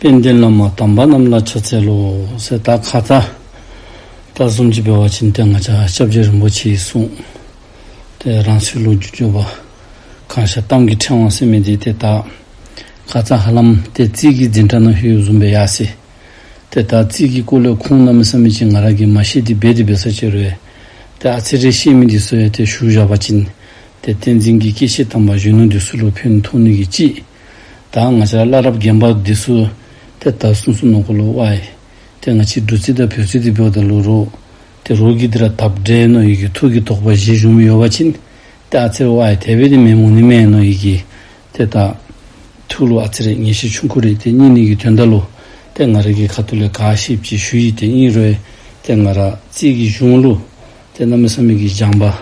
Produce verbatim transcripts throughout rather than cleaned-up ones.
དཔལ་ལྡན་བླ་མ་དམ་པ་རྣམས་ལ་ཕྱག་འཚལ་ལོ་ཟེར། ད་ཁ་ཙ་ད་བཟུམ་ཅིག་འབད་བ་ཅིན་ཏེ་ང་བཅས་སྐྱབས་རྗེ་རིན་པོ་ཆེའི་གསུང་ཏེ་རང་ཚུལ་ལུ་འགྱུར་འགྱུར་བ་གང་ཤར་གཏམ་གྱི་ཕྲེང་བ་ཟེར་མི་འདི་ཏེ་ད་ཁ་ཙ་ཧ་ལམ་ཏེ་རྩིས་ཀྱི་འཛིན་གྲྭ་ནང་ལྷོད་བཟུམ་སྦེ་ཡར་སོ་ཡི། ཏེ་ད་རྩིས་ཀྱི་སྐོར་ལས་ཁུངས་གནམ་མེད་ས་མེད་ཅིག་ང་ར་གིས་མ་ཤེས་ཏེ་འབད་དེ་འབད་ས་ཅིག་རུང་ཏེ་ཨ་ཙི་རེ་ཤེས་མི་འདི་ཚུ་ཡང་ཏེ་ཞུ་བཞག་པ་ཅིན་ཏེ་བསྟན་འཛིན་གྱི་སྐྱེས་ཆེན་དམ་པ་གཞོན་ནུ་འདི་ཚུ་ལུ་ཕན་ཐོགས་ནི་གི་ཅིག། ད་ང་བཅས་བླ་རབས་རྒན་པ་འདི་ཚུ་ཏེ་ད་གསུང་གསུང་ནང་འཁོད་ལུ་ཝའི་ཏེ་ང་བཅས་འབྲུ་རྩི་དང་བོད་རྩི་འདི་འབདཝ་ད་ལུ་རོགས་ཏེ་རོགས་ཀྱིས་འདི་ར་དབ་འདྲེན་མནོ་ཡི་གི་ཐུགས་ཀྱི་དོགས་པ་བཞེས་བཞུགས་མི་ཡོད་པ་ཅིན་ཏེ་ཨ་ཙི་རེ་ཝའི་དེ་སྦེ་འདི་མི་འོང་ནི་མས་མནོ་ཡི་གི་ཏེ་ད་ཐུགས་ལུ་ཨ་ཙི་རེ་ངེས་ཤེས་ཆུང་ཀུ་རེ་ཏེ་རྙེད་ནི་གི་དོན་དག་ལུ་ཏེ་ང་ར་གི་ཁ་ཐུག་ལས་ག་ཤེསཔ་ཅིག་ཞུ་ཡི། ཏེ་ཨིན་རུང་ཏེ་ང་ར་རྩིས་ཀྱི་གཞུང་ལུ་ཏེ་གནམ་མེད་ས་མེད་ཀྱི་སྦྱངས་པ།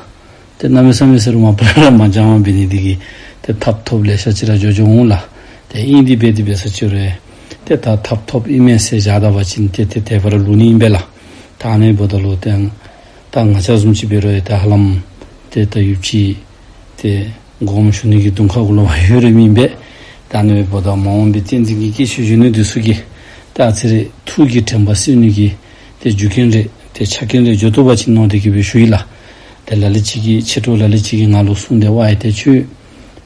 ཏེ་གནམ་མེད་ས་མེད་ཟེར་རུང་མ་པ་ར་མ་སྦྱངས་པ་འབད་ནི་འདི་གིས་ཏེ་ཐབ་ཐོབ་ལེ་ཤ་ཅིག་ར་འགྱོ་འགྱོཝ་འོང་ལགས། ཏེ་ཨིན་དེ་འབད་དེ་འབད་ས་ཅིག་རུང་ཏེ་ད་ཐབ་ཐོབ་ཨིན་མས་ཟེར་བཞག་ད་པ་ཅིན་ཏེ་ཏེ་དེ་སྦེ་ར་ལུས་ནི་ཨིན་པས་ལགས། ད་ཨ་ནི་འབདཝ་ད་ལུ་ཏེ་ད་ང་བཅས་བཟུམ་ཅིག་འབད་རུང་ཡང་ད་ཧ་ལམ་ཏེ་ད་ཡུདཔ་ཅིག་ཏེ་དགོངསམ་ཞུ་ནི་གི་གདོང་ཁ་གུ་ལུ་ཡོད་རན་མི་ཨིན་པས། ད་ཨ་ནི་འབདཝ་ད་མ་འོངས་པའི་བསྟན་འཛིན་གྱི་སྐྱེས་ཆེན་གཞོན་ནུ་འདི་ཚུ་གིས་ད་ཨ་ཙི་རེ་ཐུགས་ཀྱི་དྲན་པ་གསོ་ནི་གི་ཏེ་རྒྱུ་རྐྱེན་རེ་ཏེ་ཆ་རྐྱེན་རེ་འགྱོ་བཏུབ་པ་ཅིག་མནོ་སྟེ་གི་སྦེ་ཞུ་ཡི་ལགས། ཏེ་ལ་ལུ་ཅིག་གིས་མཆེད་གྲོགས་ལ་ལུ་ཅིག་གིས་ང་ལུ་གསུངས་ཏེ་ཝའི་ཏེ་ཁྱོད་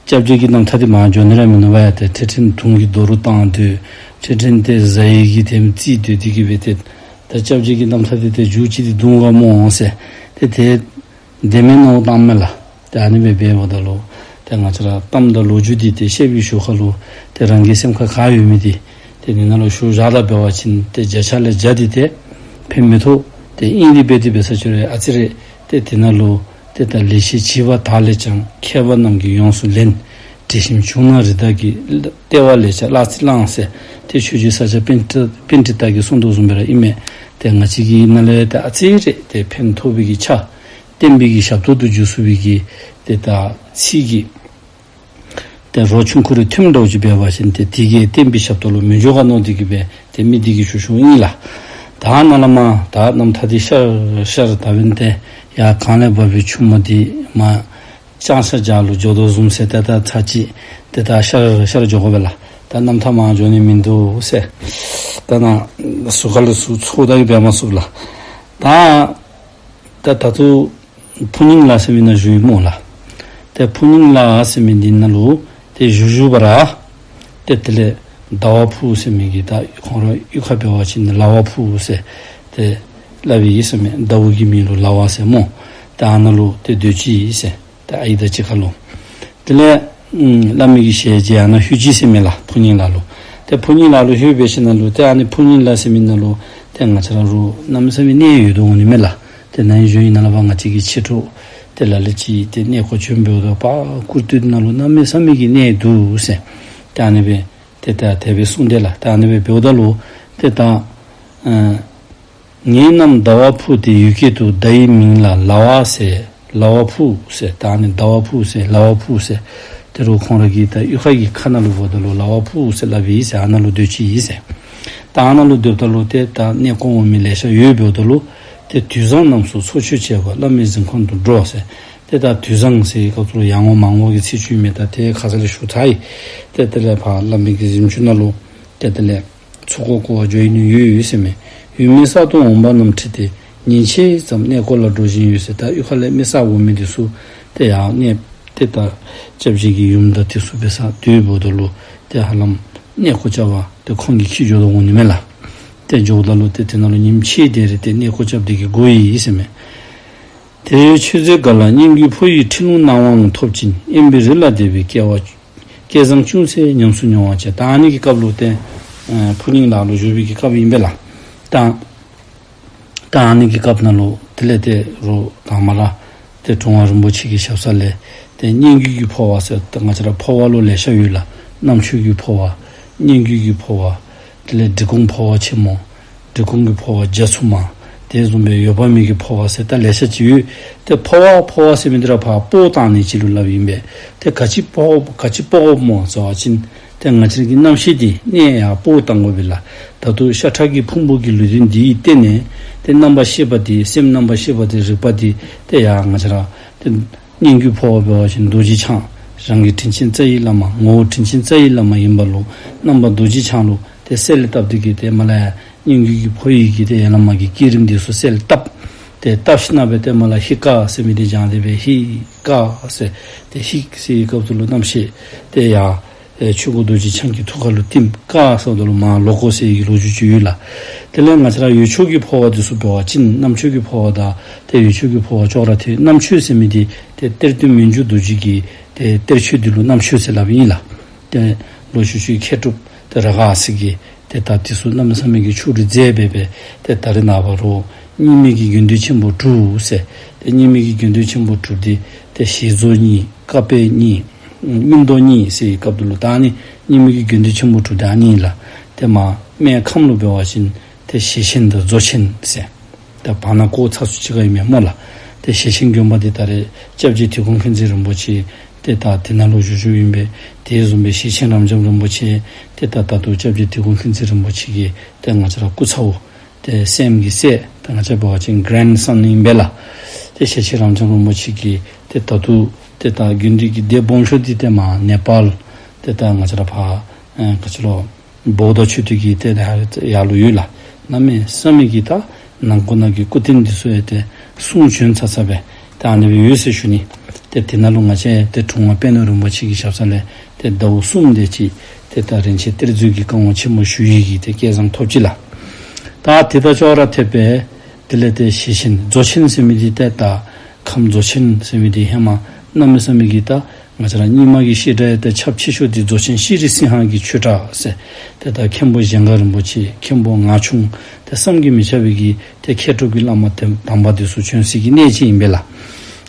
སྐྱབས་རྗེ་གི་རྣམ་ཐར་འདི་མར་འགྱོ་ནི་ར་མིན་ནུག་པ་ཡ། ཏེ་འཕྲལ་འཕྲལ་དུང་གི་རྡོ་རུ་བཏང་སྡོད། འཕྲལ་འཕྲལ་ཏེ་གཟའ་ཡི་གི་ཏེ་རྩིས་སྡོད་དེ་གི་སྦེ་ཏེ་ད་སྐྱབས་རྗེ་གི་རྣམ་ཐར་འདི་ཏེ་མཇུག་ཅིག་ཏེ་དུང་ག་སྨོ་ཟེར་ཏེ་ཏེ་དེ་མེན་མནོ་བཏངམ་མས་ལགས། ཏེ་ཨ་ནི་སྦེ་འབདཝ་ད་ལུ་ཏེ་ང་བཅས་ར་གཏམ་དང་ལོ་རྒྱུས་འདི་ཏེ་བཤད་པའི་ཞོར་ཁ་ལུ་ཏེ་རང་གི་སེམས་ཁར་ག་ཡོད་མི་འདི་ཏེ་འདི་ནང་ལུ་ཞུ་བཞག་ད་འབད་བ་ཅིན་ཏེ་བརྒྱ་ཆ་ལས་བརྒྱ་འདི་ཏེ་ཕན་མི་ཐོགས། ཏེ་ཨིན་དེ་འབད་དེ་འབད་ས་ཅིག་རུང་ཨ་ཙི་རེ་ཏེ་འདི་ནང་ལུ་ཏེ་ད་ལེགས་བཤད་བྱིས་པ་དག་ལས་ཀྱང་། མཁས་པ་རྣམས་ཀྱིས་ཡོངས་སུ་ལེན། དྲི་ཞིམ་ཆུ་ནང་རི་དྭགས་ཀྱི། ལྟེ་བ་ལས་ཀྱང་བླ་རྩི་བླངས་ཟེར། ཏེ་ཆོས་རྗེ་ས་སྐྱ་པཎྜི་པཎྜི་ཏ་གིས་གསུངས་དོ་བཟུམ་སྦེ་ར་ཨིན་མས། ཏེ་ང་བཅས་ཀྱི་ནང་ལས་ཏེ་ཨ་ཙི་རེ་ཏེ་ཕན་ཐོགས་པའི་གི་ཆ་བསྟན་པའི་གི་ཞབས་ཏོག་ཏུ་འགྱུར་ཚུགས་པའི་གི་ཏེ་ད་ཚིག་གི་ཏེ་རོ་ཆུང་ཀུ་རེ་ཐོནམ་འདྲཝ་ཅིག་འབད་བ་ཅིན་ཏེ་དེ་གིས་བསྟན་པའི་ཞབས་ཏོག་ལུ་མི་འགྱོ་ག་མནོ་སྟེ་གི་སྦེ་ཏེ་མི་འདི་གིས་ཞུ་ཞུཝ་ཨིན་ལགས། ད་ནཱ་ལས་མར་ད་རྣམ་ཐར་འདི་ཤར་ཤར་ད་འབདན་ཏེ་ཡར་གངས་ལས་འབབ་པའི་ཆུ་མོ་འདི་མར་ལྕང་ཤ་རྒྱ་ལུ་འགྱོ་དོ་བཟུམ་ཟེར་ཏེ་ད་ཚར་ཅིག་ཏེ་ད་ཤར་ཤར་འགྱོ་དགོ་པས་ལགས། ད་རྣམ་ཐར་མར་འགྱོ་ནི་མིན་འདུག་ཟེར། ད་ནཱ་ཟུར་ཁ་ལུ་ཚུར་ཚོར་ད་གི་འབད་མ་ཚུགས་ལགས། ད་ད་ད་ལྟོ་ཕུ་ཉིང་ལ་ཟེར་མི་ནང་བཞུགས་ཡི་སྨོ་ལགས། ཏེ་ཕུ་ཉིང་ལ་ཟེར་མི་འདི་ནང་ལུ་ཏེ་བཞུགས་བཞུགས་པ་ར་ཏེ་དེ་ལས་ཟླ་བ་ཕུག་ཟེར་མི་གི་ད་ཁོང་ར་གཡུས་ཁར་འབད་བ་ཅིན་ལ་བ་ཕུག་ཟེར་ཏེ་སླབ་ཨིན་ཟེར་མས། ཟླཝ་གི་མིང་ལུ་ལ་བ་ཟེར་སྨོ། ཏེ་ཨ་ནཱ་ལུ་ཏེ་སྡོད་ཅི་ཟེར། ཏེ་ཨའི་དང་གཅིག་ཁར་ལུ། དེ་ལས་ཨམ་བླ་མའི་གི་ཞལ་མཇལ་ཨ་ནཱ་ལྷོད་ཅི་ཟེར་མས་ལགས། ཕུ་ཉིང་ལ་ལུ། ཏེ་ཕུ་ཉིང་ལ་ལུ་ལྷོད་འབད་ཞིནམ་ལས་ཏེ་ཨ་ནི་ཕུ་ཉིང་ལ་ཟེར་མི་ནང་ལུ་ཏེ་ང་བཅས་ར་ལུ་གནམ་མེད་ས་མེད་གནས་ཡོད་དོ་འོང་ནི་མས་ལགས། ཏེ་ནཱ་ཡང་ཞུ་ཡི། ནཱ་ལས་ཕར་ང་བཅས་ཀྱི་མཆེད་གྲོགས་ཏེ་ལ་ལུ་ཅིག་ཏེ་གནས་སྐོར་བྱོན་འབདཝ་ད་པར་གུར་སྟོད་ནང་ལུ་གནམ་མེད་ས་མེད་ཀྱི་གནས་འདུག་ཟེར། ཏེ་ཨ་ནི་སྦེ་ཏེ་ད་དེ་སྦེ་གསུངས་ཏེ་ལགས། ཏེ་ཨ་ནི་སྦེ་འབདཝ་ད་ལུ་ཏེ་ད་ཨ་ངེད་རྣམས་ཟླ་བ་ཕུག་དེ་ཡུལ་སྐད་དུ་ཟླ་ཡི་མིང་ལ་ལ་བ་ཟེར། ལ་བ་ཕུག་ཟེར། ད་ཨ་ནི་ཟླ་བ་ཕུག་ཟེར་ལ་བ་ཕུག་ཟེར། དེ་རུ་ཁོང་ར་གི་ད་གཡུས་ཁ་གི་ཁ་ནང་ལུ་འབདཝ་ད་ལུ་ལ་བ་ཕུག་ཟེར་སླབ་ཨིན་ཟེར། ཨ་ནཱ་ལུ་སྡོད་ཅི་ཨིན་ཟེར། ད་ཨ་ནཱ་ལུ་སྡོདཔ་ད་ལུ་ཏེ་ད་གནས་སྐོར་འོང་མི་ལེ་ཤ་ཡོདཔ་འབདཝ་ད་ལུ་ཏེ་དུས་བཟང་རྣམས་སུ་ཚོགས་མཆོད་བྱེད་པར་བླ་མའི་གཟིམ་ཁང་དུ་འགྲོ་ཟེར། ཏེ་ད་དུས་བཟང་ཟེར་བའི་སྐབས་སུ་ཡར་ངོ་མར་ངོ་གི་ཚེས་བཅུ་ཨིན་མས། ད་ཏེ་ཁ་ཙ་ལས་ཞུ་ཚར་ཡི། ཏེ་དེ་ལས་ཕར་བླ་མའི་གི་གཟིམ་ཅུང་ནང་ལུ་ཏེ་དེ་ལས་ཚོགས་འཁོར་བསྐོར་བར་འགྱོ་ནི་ཡོད་ཡོད་ཟེར་མས། ཡུལ་མི་ས་སྟོང་འོང་པ་རྣམས་ཁྲིད་དེ། ཉིན་ཕྱེད་ཙམ་གནས་སྐོར་ལ་འགྲོ་བཞིན་ཡོད་ཟེར། ད་གཡུས་ཁ་ལས་མི་ས་འོང་མི་འདི་ཚུ་ཏེ་ཡར་གནས་ཏེ་ད་སྐྱབས་རྗེ་གི་ཡུམ་དང་དེ་ཚུ་འབད་སར་སྡོདཔ་འབདཝ་ད་ལུ་ཏེ་ཧ་ལམ་གནས་སྐོར་རྐྱབ་པར་ཏེ་ཁོང་གིས་འཁྱིད་འགྱོ་དོ་འོང་ནི་མས་ལགས། ཏེ་འགྱོཝ་ད་ལུ་ཏེ་དེ་ནང་ལུ་ཉིནམ་ཕྱེད་དེ་རེ་ཏེ་གནས་སྐོར་རྐྱབ་སྟེ་གི་འགོར་ཡི་ཟེར་མས། དེར་ཆོས་མཛད་འགའ་ལ་སྙན་བརྒྱུད་ཕོ་ཡི་ཁྲིད་ལུང་གནང་བའང་ཐོབ་ཅིང་། དབེན་པའི་རི་ལ་བསྡད་པའི་སྐལ་བ་སྐལ་བཟང་ཅུང་ཟད་ཉམས་སུ་མྱོང་བ་བཅས། ད་ཨ་ནི་གི་སྐབས་ལུ་ཏེ་ཨ་ཕུ་ཉིང་ལ་ལུ་བཞུགས་པའི་གི་སྐབས་ཨིན་པས་ལགས། ད་ད་ཨ་ནི་གི་སྐབས་ནང་ལུ་དེ་ལས་ཏེ་རུང་དང་མ་ར་ཏེ་དྲུང་པ་རིན་པོ་ཆེ་གི་ཞབས་ས་ལས་ཏེ་སྙན་བརྒྱུད་ཀྱི་འཕོ་བ་ཟེར་ཏེ་ང་བཅས་ར་འཕོ་བ་ལུ་ལེ་ཤ་ཡོད་ལགས། རྣམ་དཔྱོད་ཀྱི་འཕོ་བ། སྙན་བརྒྱུད་ཀྱི་འཕོ་བ། དེ་ལས་འབྲི་གུང་འཕོ་བ་ཆེན་མོ། འབྲི་གུང་གི་འཕོ་བ་རྒྱ་མཚོ་མ། དེ་བཟུམ་སྦེ་འོད་དཔག་མེད་ཀྱི་འཕོ་བ་ཟེར་ད་ལེ་ཤ་ཅིག་ཡོད། ཏེ་འཕོ་བ་འཕོ་བ་ཟེར་མི་འདི་ར་ཕར་སྤོ་བཏང་ནི་ཅིག་ལུ་སླབ་ཨིན་པས། ཏེ་ག་ཅི་འཕོ་ག་ཅི་སྤོ་དགོཔ་སྨོ་ཟེར་བ་ཅིན་ཏེ་ང་བཅས་ཀྱི་རྣམ་ཤེས་འདི་གནས་ཡར་སྤོ་བཏང་དགོ་པས་ལགས། ད་ལྟོ་ཤ་ཁྲག་གི་ཕུང་པོ་གི་ལུས་རྟེན་འདི་ཡི་སྟེང་ནས་ཏེ་རྣམ་པར་ཤེས་པ་འདི་སེམས་རྣམ་པར་ཤེས་པ་འདི་རིག་པ་འདི་ཏེ་ཡར་ང་བཅས་ར་ཏེ་སྙན་བརྒྱུད་འཕོ་བ་འབད་བ་ཅིན་རྡོ་རྗེ་འཆང་། རང་གི་དྲིན་ཅན་རྩ་བའི་བླ་མ་ངོ་བོ་དྲིན་ཅན་རྩ་བའི་བླ་མ་ཨིན་པ་ལུ་རྣམ་པ་རྡོ་རྗེ་འཆང་ལུ་ ཏེ་གསལ་བཏབ་སྟེ་གིས་ཏེ་མར་ལས་ཡང་སྙན་བརྒྱུད་ཀྱི་ཕོ་ཡིག་གི་ཏེ་ཡན་ལག་མ་གི་བསྐྱེད་རིམ་འདི་ཚུ་གསལ་བཏབ། ཏེ་བཏབ་ཞིནམ་ལས་ཏེ་མར་ལས་ཧི་ཀ་ཟེར་མི་འདི་སྦྱངས་ཏེ་སྦེ་ཧི་ཀ་ཟེར། ཏེ་ཧི་ཟེར་བའི་སྐབས་སུ་ལུ་རྣམ་ཤེས་ཏེ་ཡར་ཨེ་ཆོས་སྐུ་རྡོ་རྗེ་འཆང་གི་ཐུགས་ཀ་ལུ་བསྟིམ། ཀ་ཟེརཝ་ད་ལུ་མར་ལོག་དགོ་ཟེར་བའི་ལོ་རྒྱུས་ཅིག་ཡོད་ལགས། དེ་ལས་ང་བཅས་ར་འོད་མཆོག་གི་འཕོ་བ་འདི་ཚུ་འབད་བ་ཅིན་རྣམ་མཆོག་གི་འཕོ་བ་དང་ཏེ་འོད་མཆོག་གི་འཕོ་བ་ཅོག་ར་འཐད། རྣམ་མཆོག་ཟེར་མི་འདི་ཏེ་གཏེར་སྟོན་མི་འགྱུར་རྡོ་རྗེ་གི་ཏེ་གཏེར་ཆོས་འདི་ལུ་རྣམ་མཆོག་ཟེར་སླབ་ཨིན་ལགས། ཏེ་ལོག་ཤུལ་ཤུལ་མཁས་གྲུབ་ཏེ་རཱ་ག་ཨ་སི་གིས་ཏེ་ད་འདི་ཚུ་གནམ་མེད་ས་མེད་ཀྱི་ཕྱོགས་རིས་མཛད་སྦེ་སྦེ་ཏེ་ད་རེས་ནངས་པ་རོགས་རྙིང་མའི་གི་དགེ་འདུན་ཆེན་པོ་དྲུག་ཟེར། ཏེ་རྙིང་མའི་གི་དགེ་འདུན་ཆེན་པོ་དྲུག་འདི་ཏེ་ཞེ་རྫོགས་གཉིས། བཀའ་པོད་གཉིས། སྨིན་གཏོང་གཉིས་ཟེར་བའི་སྐབས་སུ་ལུ་ད་ཨ་ནི་རྙིང་མའི་གི་དགེ་འདུན་ཆེན་པོ་དྲུག་འདི་ཨ་ནི་ལགས། ཏེ་མར་སྨད་ཁམས་ལུ་འབད་བ་ཅིན་ཏེ་ཞེ་ཆེན་དང་རྫོགས་ཆེན་ཟེར། ད་བར་ན་ཀོ་ཚ་སུ་ཅིག་ཁར་ཨིན་མས་སྨོ་ལགས། ཏེ་ཞེ་ཆེན་དགོན་པ་འདི་ད་རེས་སྐྱབས་རྗེ་དིལ་མགོ་མཁྱེན་བརྩེ་རིན་པོ་ཆེ་ཏེ་ད་འདི་ནང་ལུ་བཞུགས་བཞུགསཔ་ཨིན་པས། དེ་བཟུམ་སྦེ་ཞེ་ཆེན་རབ་འབྱམས་རིན་པོ་ཆེ་ཏེ་ད་ད་ལྟོ་སྐྱབས་རྗེ་དིལ་མགོ་མཁྱེན་བརྩེ་རིན་པོ་ཆེ་གི་ཏེ་ང་བཅས་ར་སྐུ་ཚ་བོ་ཏེ་སྲསམོ་གི་སྲས། ད་ང་བཅས་འབད་བ་ཅིན་གེ་རེནཌ་སཱན་ཨིན་པས་ལགས། ཏེ་ཞེ་ཆེན་རབ་འབྱམས་རིན་པོ་ཆེ་གིས་ཏེ་ད་ལྟོ་ཏེ་ད་དགེ་འདུན་གྱི་སྡེ་སྦོམ་ཤོས་འདི་ཏེ་མར་ནེ་པཱལ་ཏེ་ད་ང་བཅས་ར་ཕར་ཨེ་ག་ཅི་ལོ་བོ་དྷ་ཆོས་སྡེ་གི་ཏེ་ད་ཡར་ལུ་ཡོད་ལགས། གནམ་མེད་ས་མེད་ཀྱི་ད་ནང་ཁུལ་ནང་གི་སྐུ་རྟེན་འདི་ཚུ་ཡང་ཏེ་གསུང་བྱོན་ཚར་ཚར་སྦེ་ཏེ་ཨ་ནི་སྦེ་ཡོད་ཟེར་ཞུ་ནི། ཏེ་འདི་ནང་ལུ་ང་བཅས་ཏེ་དྲུང་པ་པད་ནོར་རིན་པོ་ཆེ་གི་ཞབས་ས་ལས་ཏེ་ཟླཝ་གསུམ་དེ་ཅིག་ཏེ་ད་རིན་ཆེན་གཏེར་མཛོད་ཀྱི་བཀའ་དབང་ཆེན་མོ་ཞུ་ནི་གི་ཏེ་སྐལ་བཟང་ཐོབ་ཅི་ལགས། ད་དེ་དང་ཅོག་ར་འཐདཔ་སྦེ་དེ་ལས་ཏེ་ཞེ་ཆེན་རྫོགས་ཆེན་ཟེར་མི་འདི་ཏེ་ད་ཁམས་རྫོགས་ཆེན་ཟེར་མི་འདི་ཧེ་མ་གནམ་མེད་ས་མེད་ཀྱི་ད་ང་བཅས་ར་རྙིང་མ་གི་བཤད་གྲྭ་ཡང་ཏེ་ཁྱབ་ཆེ་ཤོས་འདི་རྫོགས་ཆེན་ཤྲཱི་སིང་ཧ་གི་ཆོས་གྲྭ་ཟེར། ཏེ་ད་མཁན་པོ་གཞན་དགའ་རིན་པོ་ཆེ་མཁན་པོ་ངག་ཆུང་ཏེ་བསམ་གྱིས་མི་ཁྱབ་པའི་གི་ཏེ་མཁས་གྲུབ་ཀྱི་བླ་མ་དམ་པ་འདི་ཚུ་བྱོན་སའི་གི་གནས་ཅིག་ཨིན་པས་ལགས།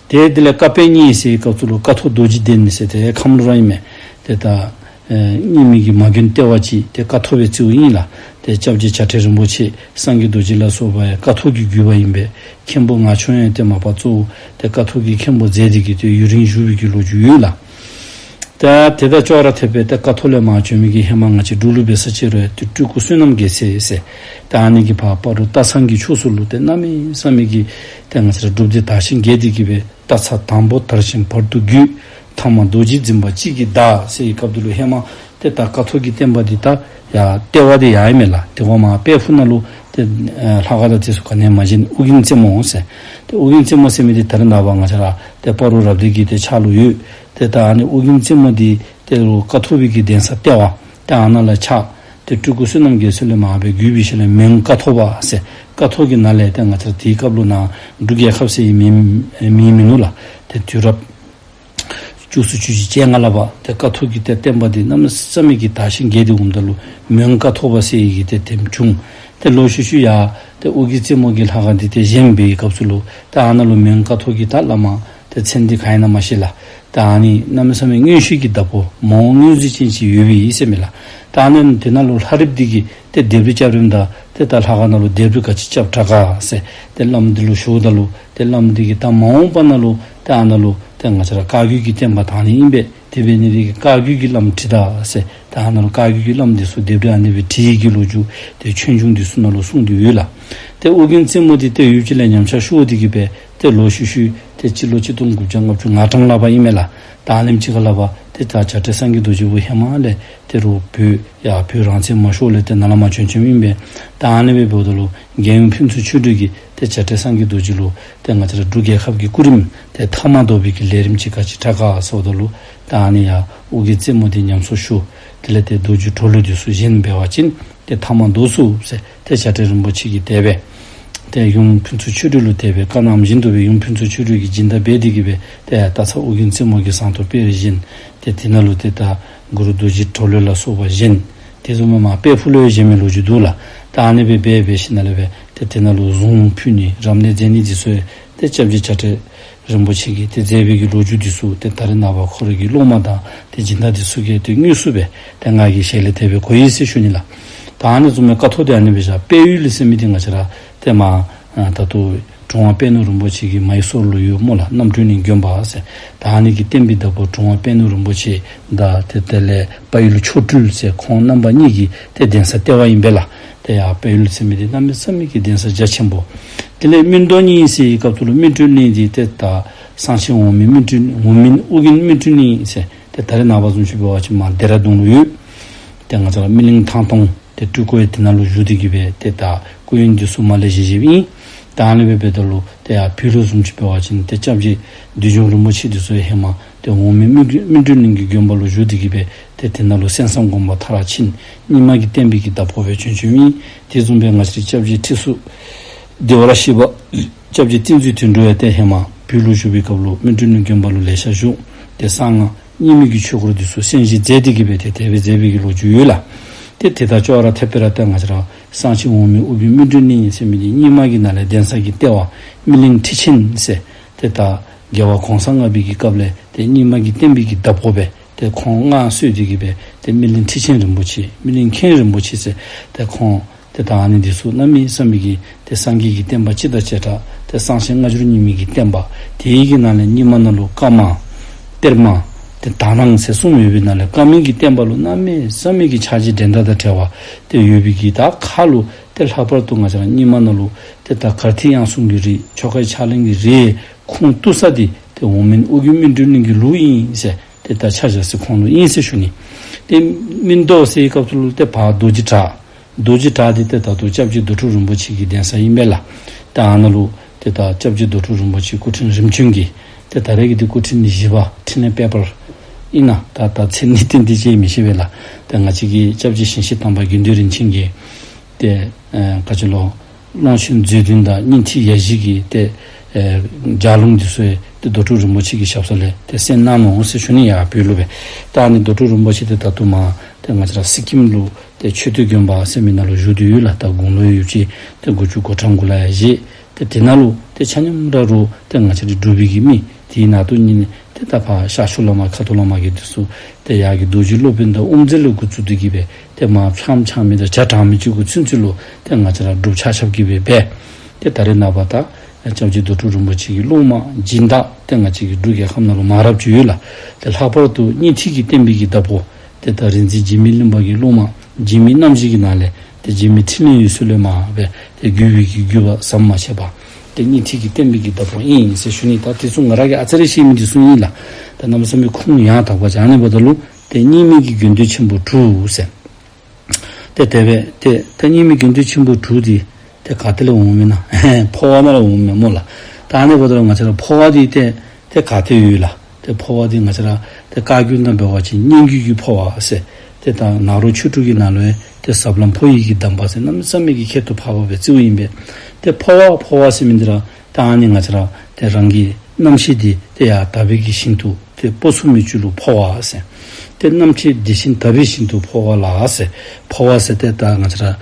ཏེ་དེ་ལས་བཀའ་པོད་གཉིས་ཟེར་བའི་སྐབས་སུ་ལུ་ཀཿཐོག་རྡོ་རྗེ་གདན་ཟེར་ཏེ་ཁམས་ལུ་ར་ཨིན་མས། ཏེ་ད་ཨེ་རྙིང་མའི་གི་མ་དགོན་ལྟེ་བ་ཅིག་ཏེ་ཀཿཐོག་སྦེ་བརྩིཝ་ཨིན་ལགས། ཏེ་སྐྱབས་རྗེ་བྱ་བྲལ་རིན་པོ་ཆེ་སངས་རྒྱས་རྡོ་རྗེ་ལ་སོགས་པ་ཡང་ཀཿཐོག་གི་བརྒྱུད་པ་ཨིན་པས། མཁན་པོ་ངག་ཆུང་ཡང་ཏེ་མ་པ་གཙོ་བོ་ཏེ་ཀཿཐོག་གི་མཁན་པོ་མཛད་དེ་གིས་ཏེ་ཡུན་རིང་བཞུགས་པའི་གི་ལོ་རྒྱུས་ཡོད་ལགས། ཏེ་དེ་དང་ཅོག་ར་འཐདཔ་སྦེ་ཏེ་ཀཿཐོག་ལས་མར་བྱོན་མི་གི་ཧེ་མ་ང་བཅས་འབྲུག་ལུ་འབད་ས་ཅིག་རུང་ཡང་ཏེ་སྤྲུལ་སྐུ་བསོད་ནམས་རྒྱལ་མཚན་ཟེར། ཏེ་ཨ་ནི་གིས་ཕར་སྤ་རོ་སྟག་ཚང་གི་ཕྱོགས་སུ་ལུ་ཏེ་གནམ་མེད་ས་མེད་ཀྱི་ཏེ་ང་བཅས་ར་སྒྲུབ་སྡེ་དར་ཞིང་རྒྱས་ཏེ་གིས་སྦེ་སྟག་ཚང་དང་པོ་དར་ཞིང་བར་དུ་རྒུད། ཐ་མ་རྡོ་རྗེ་འཛིན་པ་གཅིག་གིས་འདག་ཟེར་བའི་སྐབས་སུ་ལུ་ཧེ་མ་ཏེ་ད་ཀཿཐོག་གི་བསྟན་པ་འདི་ད་ཡར་ལྟེ་བ་འདི་ཡར་ཨིན་མས་ལགས། ཏེ་འགོ་མར་དཔལ་ཕུག་ནང་ལུ་ཏེ་ཨེ་ལྷ་ཁང་དང་དེ་ཚུ་ག་ནི་ཡང་མ་བཞེངས། ཨོ་རྒྱན་རྩེ་མོ་ཟེར། ཏེ་ཨོ་རྒྱན་རྩེ་མོ་ཟེར་མི་འདི་ད་རེས་ནངས་པ་ང་བཅས་ར་ཏེ་སྤ་རོ་རབ་སྡེ་གི་ཏེ་ཕྱག་ལུ་ཡོད། ཏེ་ད་ཨ་ནི་ཨོ་རྒྱན་རྩེ་མོ་འདི་ཏེ་རུང་ཀཿཐོག་པའི་གི་གདན་ས་ལྟེ་བ་ཏེ་ཨ་ནཱ་ལུ་ཆགས། ཏེ་སྤྲུལ་སྐུ་བསོད་ནམས་རྒྱལ་མཚན་ལས་མར་སྦེ་བརྒྱུད་པའི་ཤུལ་ལས་མོན་ཀཿཐོག་པ་ཟེར་ཀཿཐོག་གི་ནང་ལས་ཏེ་ང་བཅས་ར་དེའི་སྐབས་ལུ་ནཱ་འབྲུག་རྒྱལ་ཁབ་ཟེར་བའི་མིང་མིང་མིན་ནུག་ལགས། ཏེ་དུས་རབས་བཅུ་གསུམ་བཅུ་བཞི་བཅོ་ལྔ་ལུ་ཕར་ཏེ་ཀཿཐོག་གི་ཏེ་བསྟན་པ་འདི་གནམ་མེད་ས་མེད་ཀྱི་དར་ཞིང་རྒྱས་ཏེ་འོངམ་ད་ལུ་མོན་ཀཿཐོག་པ་ཟེར་བའི་གི་ཏེ་མཚན་བྱུང་། ཏེ་ལོག་ཤུལ་ཤུལ་ཡར་ཏེ་ཨོ་རྒྱན་རྩེ་མོ་གི་ལྷ་ཁང་འདི་ཏེ་བཞེངས་པའི་སྐབས་སུ་ལུ་ཏེ་ཨ་ནཱ་ལུ་མོན་ཀཿཐོག་གི་ད་བླ་མ་ཏེ་མཚན་འདི་ག་ཨིན་ན་མ་ཤེས་ལགས། ད་ཨ་ནི་གནམ་མེད་ས་མེད་མངོན་ཤེས་ཀྱི་བདག་པོ་མ་འོངས་མངོན་གཟིགས་ཅན་ཅིག་ཡོད་པའི་ཨིན་ཟེར་མས་ལགས། ད་ཨ་ནི་དེ་ནང་ལུ་ལྷ་རིཔ་འདི་གིས་ཏེ་ལྡེབས་རིས་རྐྱབ་རནམ་ད་ཏེ་ད་ལྷ་ཁང་ནང་ལུ་ལྡེབས་རིས་ག་ཅི་རྐྱབ་དྲག་ག་ཟེར་ཏེ་བླམ་འདི་ལུ་ཞུཝ་ད་ལུ་ཏེ་བླམ་འདི་གིས་ད་མ་འོངས་པ་ནང་ལུ་ཏེ་ཨ་ནཱ་ལུ་ཏེ་ང་བཅས་ར་བཀའ་བརྒྱུད་ཀྱི་བསྟན་པ་དར་ནི་ཨིན་པས། དེ་འབད་ནི་འདི་གིས་བཀའ་བརྒྱུད་ཀྱི་བླམ་བྲིས་ད་ཟེར། ད་ཨ་ནཱ་ལུ་བཀའ་བརྒྱུད་ཀྱི་བླམ་འདི་ཚུ་ལྡེབས་རིས་ཨ་ནི་སྦེ་བྲིས་ཡི་གི་ལོ་རྒྱུས་ཏེ་ཆོས་འབྱུང་འདི་ཚུ་ནང་ལུ་གསུངས་ཏེ་ཡོད་ལགས། ཏེ་ཨོ་རྒྱན་རྩེ་མོ་འདི་ཏེ་ཡུལ་གྱི་ལས་ཉམས་ཆག་ཤོར་ཏེ་གིས་སྦེ་ཏེ་ལོག་ཤུལ་ཤུལ་ཏེ་སྤྱི་ལོ་གཅིག་སྟོང་དགུ་བརྒྱ་ལྔ་བཅུ་ང་གྲངས་ལུ་ཕར་ཨིན་མས་ལགས། ད་ཨ་ནེམ་ཅིག་ཁར་ལུ་ཕར་ཏེ་ད་བྱ་བྲལ་སངས་རྒྱས་རྡོ་རྗེ་བོད་ཧེ་མ་ལས་ཏེ་རུང་བོད་ཡར་བོད་རང་བཙན་མ་ཤོར་ལས་ཏེ་ནཱ་ལས་མར་བྱོན་བྱོནམ་ཨིན་པས། ད་ཨ་ནི་སྦེ་འབདཝ་ད་ལུ་རྒྱལ་ཡུམ་ཕུན་ཚོགས་ཆོས་སྒྲོན་གྱིས་ཏེ་བྱ་བྲལ་སངས་རྒྱས་རྡོ་རྗེ་ལུ་ཏེ་ང་བཅས་ར་འབྲུག་རྒྱལ་ཁབ་ཀྱི་སྐུ་རིམ་ཏེ་ཐ་མ་བསྡོམས་པའི་གི་ལས་རིམ་ཅིག་ག་ཅི་དྲག་ག་ཟེརཝ་ད་ལུ་ད་ཨ་ནི་ཡར་ཨོ་རྒྱན་རྩེ་མོ་འདི་ཉམས་གསོ་ཞུ། དེ་ལས་ཏེ་རྡོ་རྗེ་གྲོ་ལོད་འདི་ཚུ་བཞེངས་འབད་བ་ཅིན་ཏེ་ཐ་མ་བསྡོམ་ཚུགས་ཟེར་ཏེ་བྱ་བྲལ་རིན་པོ་ཆེ་གིས་དེ་སྦེ་ཏེ་ཡུམ་ཕུན་ཚོགས་ཆོས་སྒྲོན་ལུ་དེ་སྦེ་བཀའ་གནངམ་བཞིན་དུ་སྦེ་ཡུམ་ཕུན་ཚོགས་ཆོས་སྒྲོན་གྱིས་སྦྱིན་བདག་འབད་དེ་གིས་སྦེ་ཏེ་ད་ཚར་ཨོ་རྒྱན་རྩེ་མོ་གི་ཟངས་མདོག་དཔེ་རིས་བཞེངས། ཏེ་དེ་ནང་ལུ་ཏེ་ད་གུ་རུ་རྡོ་རྗེ་གྲོ་ལོད་ལ་སོགས་པ་བཞེངས། དེ་བཟུམ་མར་དཔལ་ཕུག་ལུ་ཡང་བཞེངས་མི་ལོ་རྒྱུས་འདུག་ལགས། ད་ཨ་ནི་སྦེ་འབད་འབད་ཞིནམ་ལས་སྦེ་ཏེ་དེ་ནང་ལུ་གཟུངས་ཕུལ་ནི་རབ་གནས་མཛད་ནི་འདི་ཚུ་ཡང་ཏེ་སྐྱབས་རྗེ་བྱ་བྲལ་རིན་པོ་ཆེ་གིས་ཏེ་མཛད་པའི་གི་ལོ་རྒྱུས་འདི་ཚུ་ཏེ་ད་རེས་ནངས་པ་ཁོ་རའི་གི་སློབ་མ་དང་ཏེ་སྦྱིན་བདག་འདི་ཚུ་གིས་ཏེ་དངོས་སུ་སྦེ་ཏེ་ང་གི་ཞལ་ལས་དེ་སྦེ་གོ་ཡི་ཟེར་ཞུ་ནི་ལགས། ད་ཨ་ནི་བཟུམ་མའི་ཀཿཐོག་འདི་ཨ་ནི་སྦེ་བཞག། དཔལ་ཡུལ་ཟེར་མི་འདི་ང་བཅས་ར་ཏེ་མར་ཨ་ད་ལྟོ་དྲུང་པ་དཔལ་ནོར་རིན་པོ་ཆེ་གི་མ་ཡི་སོར་ལུ་ཡོད་སྨོ་ལགས། རྣམ་གྲོལ་གླིང་དགོན་པ་ཟེར། ད་ཨ་ནི་གི་བསྟན་པའི་བདག་པོ་དྲུང་པ་དཔལ་ནོར་རིན་པོ་ཆེ་དང་ཏེ་དེ་ལས་དཔལ་ཡུལ་མཆོག་སྤྲུལ་ཟེར་ཁོང་རྣམ་པ་གཉིས་ཀྱི་ཏེ་གདན་ས་ལྟེ་བ་ཨིན་པས་ལགས། ཏེ་ཡར་དཔལ་ཡུལ་ཟེར་མི་འདི་གནམ་མེད་ས་མེད་ཀྱི་གདན་ས་རྒྱ་ཆེན་པོ། དེ་ལས་སྨིན་གཏོང་གཉིས་ཟེར་བའི་སྐབས་སུ་ལུ་སྨིན་གྲོལ་གླིང་འདི་ཏེ་ད་གསང་ཆེན་འོག་མིན་སྨིན་གྲོལ་འོག་མིན་ཨོ་རྒྱན་སྨིན་གྲོལ་གླིང་ཟེར་ཏེ་ད་རེས་ནངས་པ་བཟུམ་ཅིག་འབད་བ་ཅིན་མར་ལྡེ་ར་ལྡུན་ལུ་ཡོད། ཏེ་ང་བཅས་ར་སྨིན་གླིང་ཐང་སྟོང་ ཏེ་སྤྲུལ་སྐུ་ཡང་དེ་ནང་ལུ་བཞུགས་ཏེ་གི་སྦེ་ཏེ་ད་སྐུ་ཡོན་འདི་ཚུ་མར་ལས་བཞེས་བཞེསཔ་ཨིན། ད་ཨ་ནི་སྦེ་འབདཝ་ད་ལུ་ཏེ་ཡར་བོད་ལུ་བཟུམ་ཅིག་འབད་བ་ཅིན་ཏེ་སྐྱབས་རྗེ་བདུད་འཇོམས་རིན་པོ་ཆེ་འདི་ཚུ་ཧེ་མ་ཏེ་འོག་མིན་སྨིན་སྨིན་གྲོལ་གླིང་གི་དགོན་པ་ལུ་བཞུགས་ཏེ་གི་སྦེ་ཏེ་དེ་ནང་ལུ་གསན་བསམ་སྒོམ་པ་མཐར་ཕྱིན། རྙིང་མ་གི་བསྟན་པའི་གི་བདག་པོ་སྦེ་བྱོན་བྱོནམ་ཨིན། དེ་བཟུམ་སྦེ་ང་བཅས་རའི་སྐྱབས་རྗེ་ཁྲི་ཟུར་བདེ་བར་གཤེགས་པ་སྐྱབས་རྗེ་བསྟན་འཛིན་དོན་གྲུབ་ཡང་ཏེ་ཧེ་མ་བོད་ལུ་བཞུགས་པའི་སྐབས་ལུ་སྨིན་གྲོལ་གླིང་དགོན་པ་ལུ་ལེ་ཤ་བཞུགས། ཏེ་གསང་སྔགས་རྙིང་མའི་གི་ཆོས་སྐོར་འདི་ཚུ་གསན་བཞེས་མཛད་དེ་གི་སྦེ་ཏེ་དེ་སྦེ་མཛད་པའི་གི་ལོ་རྒྱུས་ཡོད་ལགས། ཏེ་དེ་དང་ཅོག་ར་འཐདཔ་སྦེ་ར་ཏེ་ང་བཅས་ར་གསང་ཆེན་འོག་མིན་ཨུ་པའི་སྨིན་གྲོལ་གླིང་ཟེར་མི་འདི་རྙིང་མ་གི་ནང་ལས་གདན་ས་གི་ལྟེ་བ་སྨིན་གླིང་ཁྲི་ཆེན་ཟེར་ཏེ་ད་རྒྱལ་བ་གོང་ས་ལྔ་པའི་གི་སྐབས་ལས་ཏེ་རྙིང་མ་གི་བསྟན་པའི་གི་བདག་པོ་སྦེ་ཏེ་ཁོང་མངའ་གསོལ་ཏེ་གི་སྦེ་ཏེ་སྨིན་གླིང་ཁྲི་ཆེན་རིན་པོ་ཆེ་སྨིན་གླིང་མཁན་རིན་པོ་ཆེ་ཟེར་ཏེ་ཁོང་ཏེ་ད་ཨ་ནི་འདི་ཚུ་གནམ་མེད་ས་མེད་ཀྱི་ཏེ་སངས་རྒྱས་ཀྱི་བསྟན་པ་སྤྱི་དང་བྱེ་བྲག་ཏེ་གསང་ཆེན་སྔ་འགྱུར་རྙིང་མའི་གི་བསྟན་པ། དེའི་གི་ནང་ལས་རྙིང་མ་ནང་ལུ་བཀའ་མ་གཏེར་མ་ཏེ་དག་སྣང་ཟེར་གསུམ་ཡོད་པའི་ནང་ལས་བཀའ་མའི་གི་བསྟན་པ་ལུ་གནམ་མེད་ས་མེད་ཀྱི་ཕྱག་རྗེས་འགྲན་ཟླ་དང་བྲལ་བ་ཏེ་ཡོད་པའི་གི་ད་ཁ་ལུ་ཏེ་ལྷག་པར་དུ་ང་བཅས་ར་རྙིང་མ་ནང་ལུ་ཏེ་ད་གར་ཐིག་དབྱངས་གསུམ་གྱི་རིགས་ཆོ་གའི་ཕྱག་ལེན་གྱི་རིགས་ཁུངས་གཏུགས་ས་འདི་ཏེ་འོག་མིན་ཨུ་རྒྱན་སྨིན་གྲོལ་གླིང་གི་ལུགས་ཨིན་ཟེར་ཏེ་ད་ཆ་བཞག་ས་ཁོང་ལུ་ཨིན་ཟེར་ཞུ་ནི། ཏེ་སྨིན་རྡོ་ཟེར་བའི་སྐབས་སུ་ལུ་ཏེ་ཕར་རྡོ་རྗེ་བྲག་རྡོ་རྗེ་བྲག་འདི་ཏེ་ད་ལྟོ་སྐྱབས་རྗེ་རྡོ་གྲུབ་རིན་པོ་ཆེ་གི་གདན་ས་ཨིན་པས་ལགས། ཏེ་ཨ་ནཱ་ལུ་ཏེ་ད་སྐྱབས་རྗེ་རྡོ་གྲུབ་རིན་པོ་ཆེ་སྐུ་ཕྲེང་རིམ་བྱོན་གྱི་ཏེ་ད་རེས་ཀྱི་འདི་སྐུ་ཕྲེང་བཞི་པ་འཕྲིན་ལས་དཔལ་འབར་ཨིན་ན། ད་ད་མཚན་ནི་ཏན་ཏན་ཅིག་མི་ཤེས་པས་ལགས། ཏེ་ང་བཅས་ཀྱི་སྐྱབས་རྗེ་ཞིང་གཤེགས་དམ་པ་དགེ་འདུན་རིན་ཆེན་གྱི་ཏེ་ཨེ་ག་ཅི་ལོ་ཀློང་ཆེན་མཛོད་བདུན་དང་སྙིང་ཐིག་ཡ་བཞི་གི་ཏེ་ཨེ་ལྗགས་ལུང་འདི་ཚུ་ཡང་ཏེ་རྡོ་གྲུབ་རིན་པོ་ཆེ་གི་ཞབས་ས་ལས་ཏེ་གསན་གནང་ནུག་ཟེར་ཞུ་ནི། ཡར་བོད་ལུ་སྦེ། ད་ཨ་ནི་རྡོ་གྲུབ་རིན་པོ་ཆེ་འདི་ད་ལྟོ་མར་ཏེ་ང་བཅས་ར་སི་ཀིམ་ལུ་ཏེ་མཆོད་རྟེན་དགོན་པ་ཟེར་མི་ནང་ལུ་བཞུགས་ཏེ་ཡོད་ལགས། ད་དགུང་ལོ་ཡོད་ཅི་ཏེ་དགུ་བཅུ་གོ་གྲངས་གུ་ལུ་ཡང་བཞེས། ཏེ་དེ་ནང་ལུ་ཏེ་ཆ་མཉམ་ར་རུང་ཏེ་ང་བཅས་ར་འབྲུག་པའི་གི་མི་དེའི་ནང་དུ་ཉིད་ནས་ཏེ་ད་ཕར་ཤར་ཕྱོགས་བླ་མ་ཁ་ཐུག་བླ་མ་གི་འདི་ཚུ་ཏེ་ཡར་གྱི་རྡོ་རྗེ་སློབ་དཔོན་དང་དབུ་མཛད་ལས་འགོ་བཙུགས་ཏེ་གི་སྦེ་ཏེ་མར་ཕྱགམ་ཕྱག་མི་དང་ཇ་དྲང་མི་ཅིག་གུ་ཚུན་ཚོད་ལུ་ཏེ་ང་བཅས་ར་འབྲུགཔ་ཆ་ཁྱབ་ཀྱིས་སྦེ་འབད། ཏེ་ད་རེས་ནངས་པ་ད་སྐྱབས་རྗེ་རྡོ་གྲུབ་རིན་པོ་ཆེ་གི་སློབ་མ་སྦྱིན་བདག་ཏེ་ང་བཅས་ཀྱི་འབྲུག་རྒྱལ་ཁབ་ནང་ལུ་མང་རབས་ཅིག་ཡོད་ལགས། ཏེ་ལྷག་པར་དུ་སྙིང་ཐིག་གི་བསྟན་པའི་གི་བདག་པོ་ཏེ་ད་རིག་འཛིན་འཇིགས་མེད་གླིང་པ་གི་སློབ་མ་འཇིགས་མེད་རྣམ་བཞི་གི་ནང་ལས་ཏེ་འཇིགས་མེད་འཕྲིན་ལས་འོད་ཟེར་ལས་མར་སྦེ་ཏེ་བརྒྱུད་པའི་གི་བརྒྱུད་པ་ཟམ་མ་ཆད་པ་ཏེ་སྙིང་ཐིག་གི་བསྟན་པའི་གི་བདག་པོ་ཨིན་ཟེར་ཞུ་ནི། ད་དེ་ཚུ་ང་ར་གིས་ཨ་ཙི་རེ་ཤེས་མི་འདི་ཚུ་ཨིན་ལགས། ད་གནམ་མེད་ས་མེད་ཁུངས་ཡང་དག་པ་ཅིག་ཨ་ནི་འབདཝ་ད་ལུ་ཏེ་རྙིང་མའི་གི་དགེ་འདུན་ཆེན་པོ་དྲུག་ཟེར། ཏེ་དེ་སྦེ་ཏེ་ད་རྙིང་མའི་དགེ་འདུན་ཆེན་པོ་དྲུག་འདི་ཏེ་ག་ཏེ་ལས་འོང་མི་ན། འཕོ་བ་ནང་ལས་འོང་མི་སྨོ་ལགས། ད་ཨ་ནི་འབདཝ་ད་ལུ་ང་བཅས་ར་འཕོ་བ་འདི་ཏེ་ཏེ་ག་ཏེ་ཡོད་ལགས། ཏེ་འཕོ་བ་འདི་ང་བཅས་ར་ཏེ་བཀའ་བརྒྱུད་ནང་འབད་བ་ཅིན་སྙན་བརྒྱུད་ཀྱི་འཕོ་བ་ཟེར། ཏེ་ད་ནཱ་རོ་ཆོས་དྲུག་གི་ནང་ལུ་ཡང་ཏེ་ཟབ་ལམ་འཕོ་བའི་གི་གདམས་པ་ཟེར་གནམ་མེད་ས་མེད་ཀྱི་ཁྱད་དུ་འཕགས་པ་སྦེ་བརྩིཝ་ཨིན་པས། ཏེ་འཕོ་བ་འཕོ་བ་ཟེར་མི་འདི་ར་ད་ཨ་ནི་ང་བཅས་ར་ཏེ་རང་གི་རྣམ་ཤེས་འདི་ཏེ་ཡར་དག་པའི་གི་ཞིང་དུ་ཏེ་སྤོ་ཚུགས་མི་ཅིག་ལུ་འཕོ་བ་ཟེར། ཏེ་རྣམ་ཤེས་དེ་བཞིན་དག་པའི་ཞིང་དུ་འཕོ་བ་ལ་ཟེར། འཕོ་བ་ཟེར་ཏེ་ད་ང་བཅས་ར་ཨ་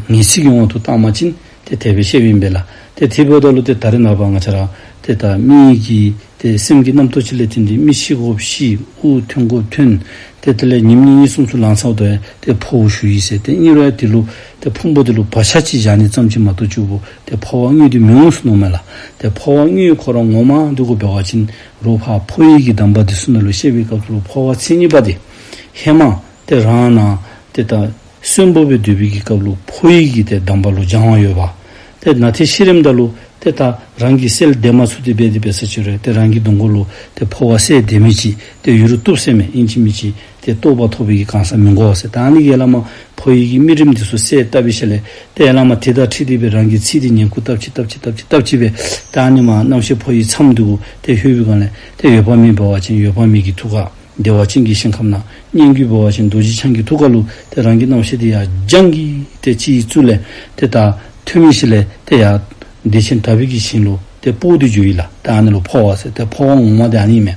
ངེས་ཚིག་གི་དབང་དུ་བཏང་བ་ཅིན་ཏེ་དེ་སྦེ་བཤདཔ་ཨིན་པས་ལགས། ཏེ་དེ་འབདཝ་ད་ལུ་ཏེ་ད་རེས་ནངས་པ་ང་བཅས་ར་ཏེ་ད་མི་གི་ཏེ་སེམས་ཀྱི་རྣམ་རྟོག་ཅིག་ལས་བརྟེན་ཏེ་མི་ཤི་དགོཔ་ཤི། དབུགས་ཐོན་དགོཔ་ཐོན། ཏེ་དེ་ལས་ཉིནམ་གཉིས་གསུམ་ཚུ་ལང་ཚརཝ་ད་ཏེ་འཕོཝ་ཞུ་ཡི་ཟེར། ཏེ་ཨིན་རུང་ཡང་དེ་ལུ་ཏེ་ཕུང་པོ་དེ་ལུ་བག་ཆགས་ཅིག་བཞག་ནི་ཙམ་ཅིག་མ་གཏོགས་གཅིག་པོ་ཏེ་འཕོ་བ་དངོས་དེ་མི་འོང་ཟེར་མནོཝ་མས་ལགས། ཏེ་འཕོ་བ་དངོས་ཁོ་ར་ངོ་མ་འདི་གུ་འབད་བ་ཅིན་རོགས་ཕར་འཕོ་བའི་གི་གདམས་པ་འདི་ཚུ་ནང་ལུ་བཤད་པའི་སྐབས་སུ་ལུ་འཕོ་བ་མཚན་ཉིད་པ་འདི་ཧེ་མ་ཏེ་རང་ནང་ཏེ་ད་གསོན་པོ་སྦེ་སྡོད་པའི་གི་སྐབས་ལུ་འཕོ་བའི་གི་ཏེ་གདམས་པ་ལུ་སྦྱང་བ་ཡོད་པ། ཏེ་ན་ཏེ་ཤི་རནམ་ད་ལུ་ཏེ་ད་རང་གིས་བསལ་འདེབས་མ་ཚུགས་ཏེ་འབད་དེ་འབད་ས་ཅིག་རུང་ཏེ་རང་གི་གདོང་ཁ་ལུ་ཏེ་འཕོ་བ་བསལ་འདེབས་མི་ཅིག་ཏེ་ཡོད་རུང་བཏུབ་ཟེར་མས། ཨིན་ཅི་མིན་ཅི་ཏེ་རྟོགས་པ་ཐོབ་པའི་གི་གང་ཟག་མི་དགོ་ཟེར། ད་ཨ་ནི་གིས་ཡར་ལས་མར་འཕོ་བའི་གི་དམིགས་རིམ་འདི་ཚུ་གསལ་བཏབ་པའི་ཤུལ་ལས་ཏེ་ཡར་ལས་མར་དེ་དང་འཁྲིལ་ཏེ་སྦེ་རང་གིས་ཚིག་འདི་ཉན་ཁུག་བཏབ་ཅི་བཏབ་ཅི་བཏབ་ཅི་བཏབ་ཅི་སྦེ་ད་ཨ་ནི་མར་རྣམ་ཤེས་འཕོ་བའི་མཚམས་འདི་གུ་ཏེ་ལྷོད་པའི་སྒང་ལས་ཏེ་འོད་དཔག་མེད་འབད་བ་ཅིན་འོད་དཔག་མེད་ཀྱི་ཐུགས་ཀར་བདེ་བ་ཅན་གྱི་ཞིང་ཁམས་ནང་། སྙན་བརྒྱུད་འབད་བ་ཅིན་རྡོ་རྗེ་འཆང་གི་ཐུགས་ཀ་ལུ་ཏེ་རང་གི་རྣམ་ཤེས་འདི་ཡར་སྦྱང་གི་ཏེ་ཅིག་ཚུ་ལས་ཏེ་ད་ཐོན་མི་ཤུལ་ལས་ཏེ་ཡར་བདེ་ཆེན་དག་པའི་གི་ཞིང་ལུ་ཏེ་སྤོ་སྟེ་འགྱོ་ཡི་ལགས། ད་ཨ་ནི་ལུ་འཕོ་བ་ཟེར། ཏེ་འཕོ་བ་ངོ་མ་འདི་ཨ་ནི་མས།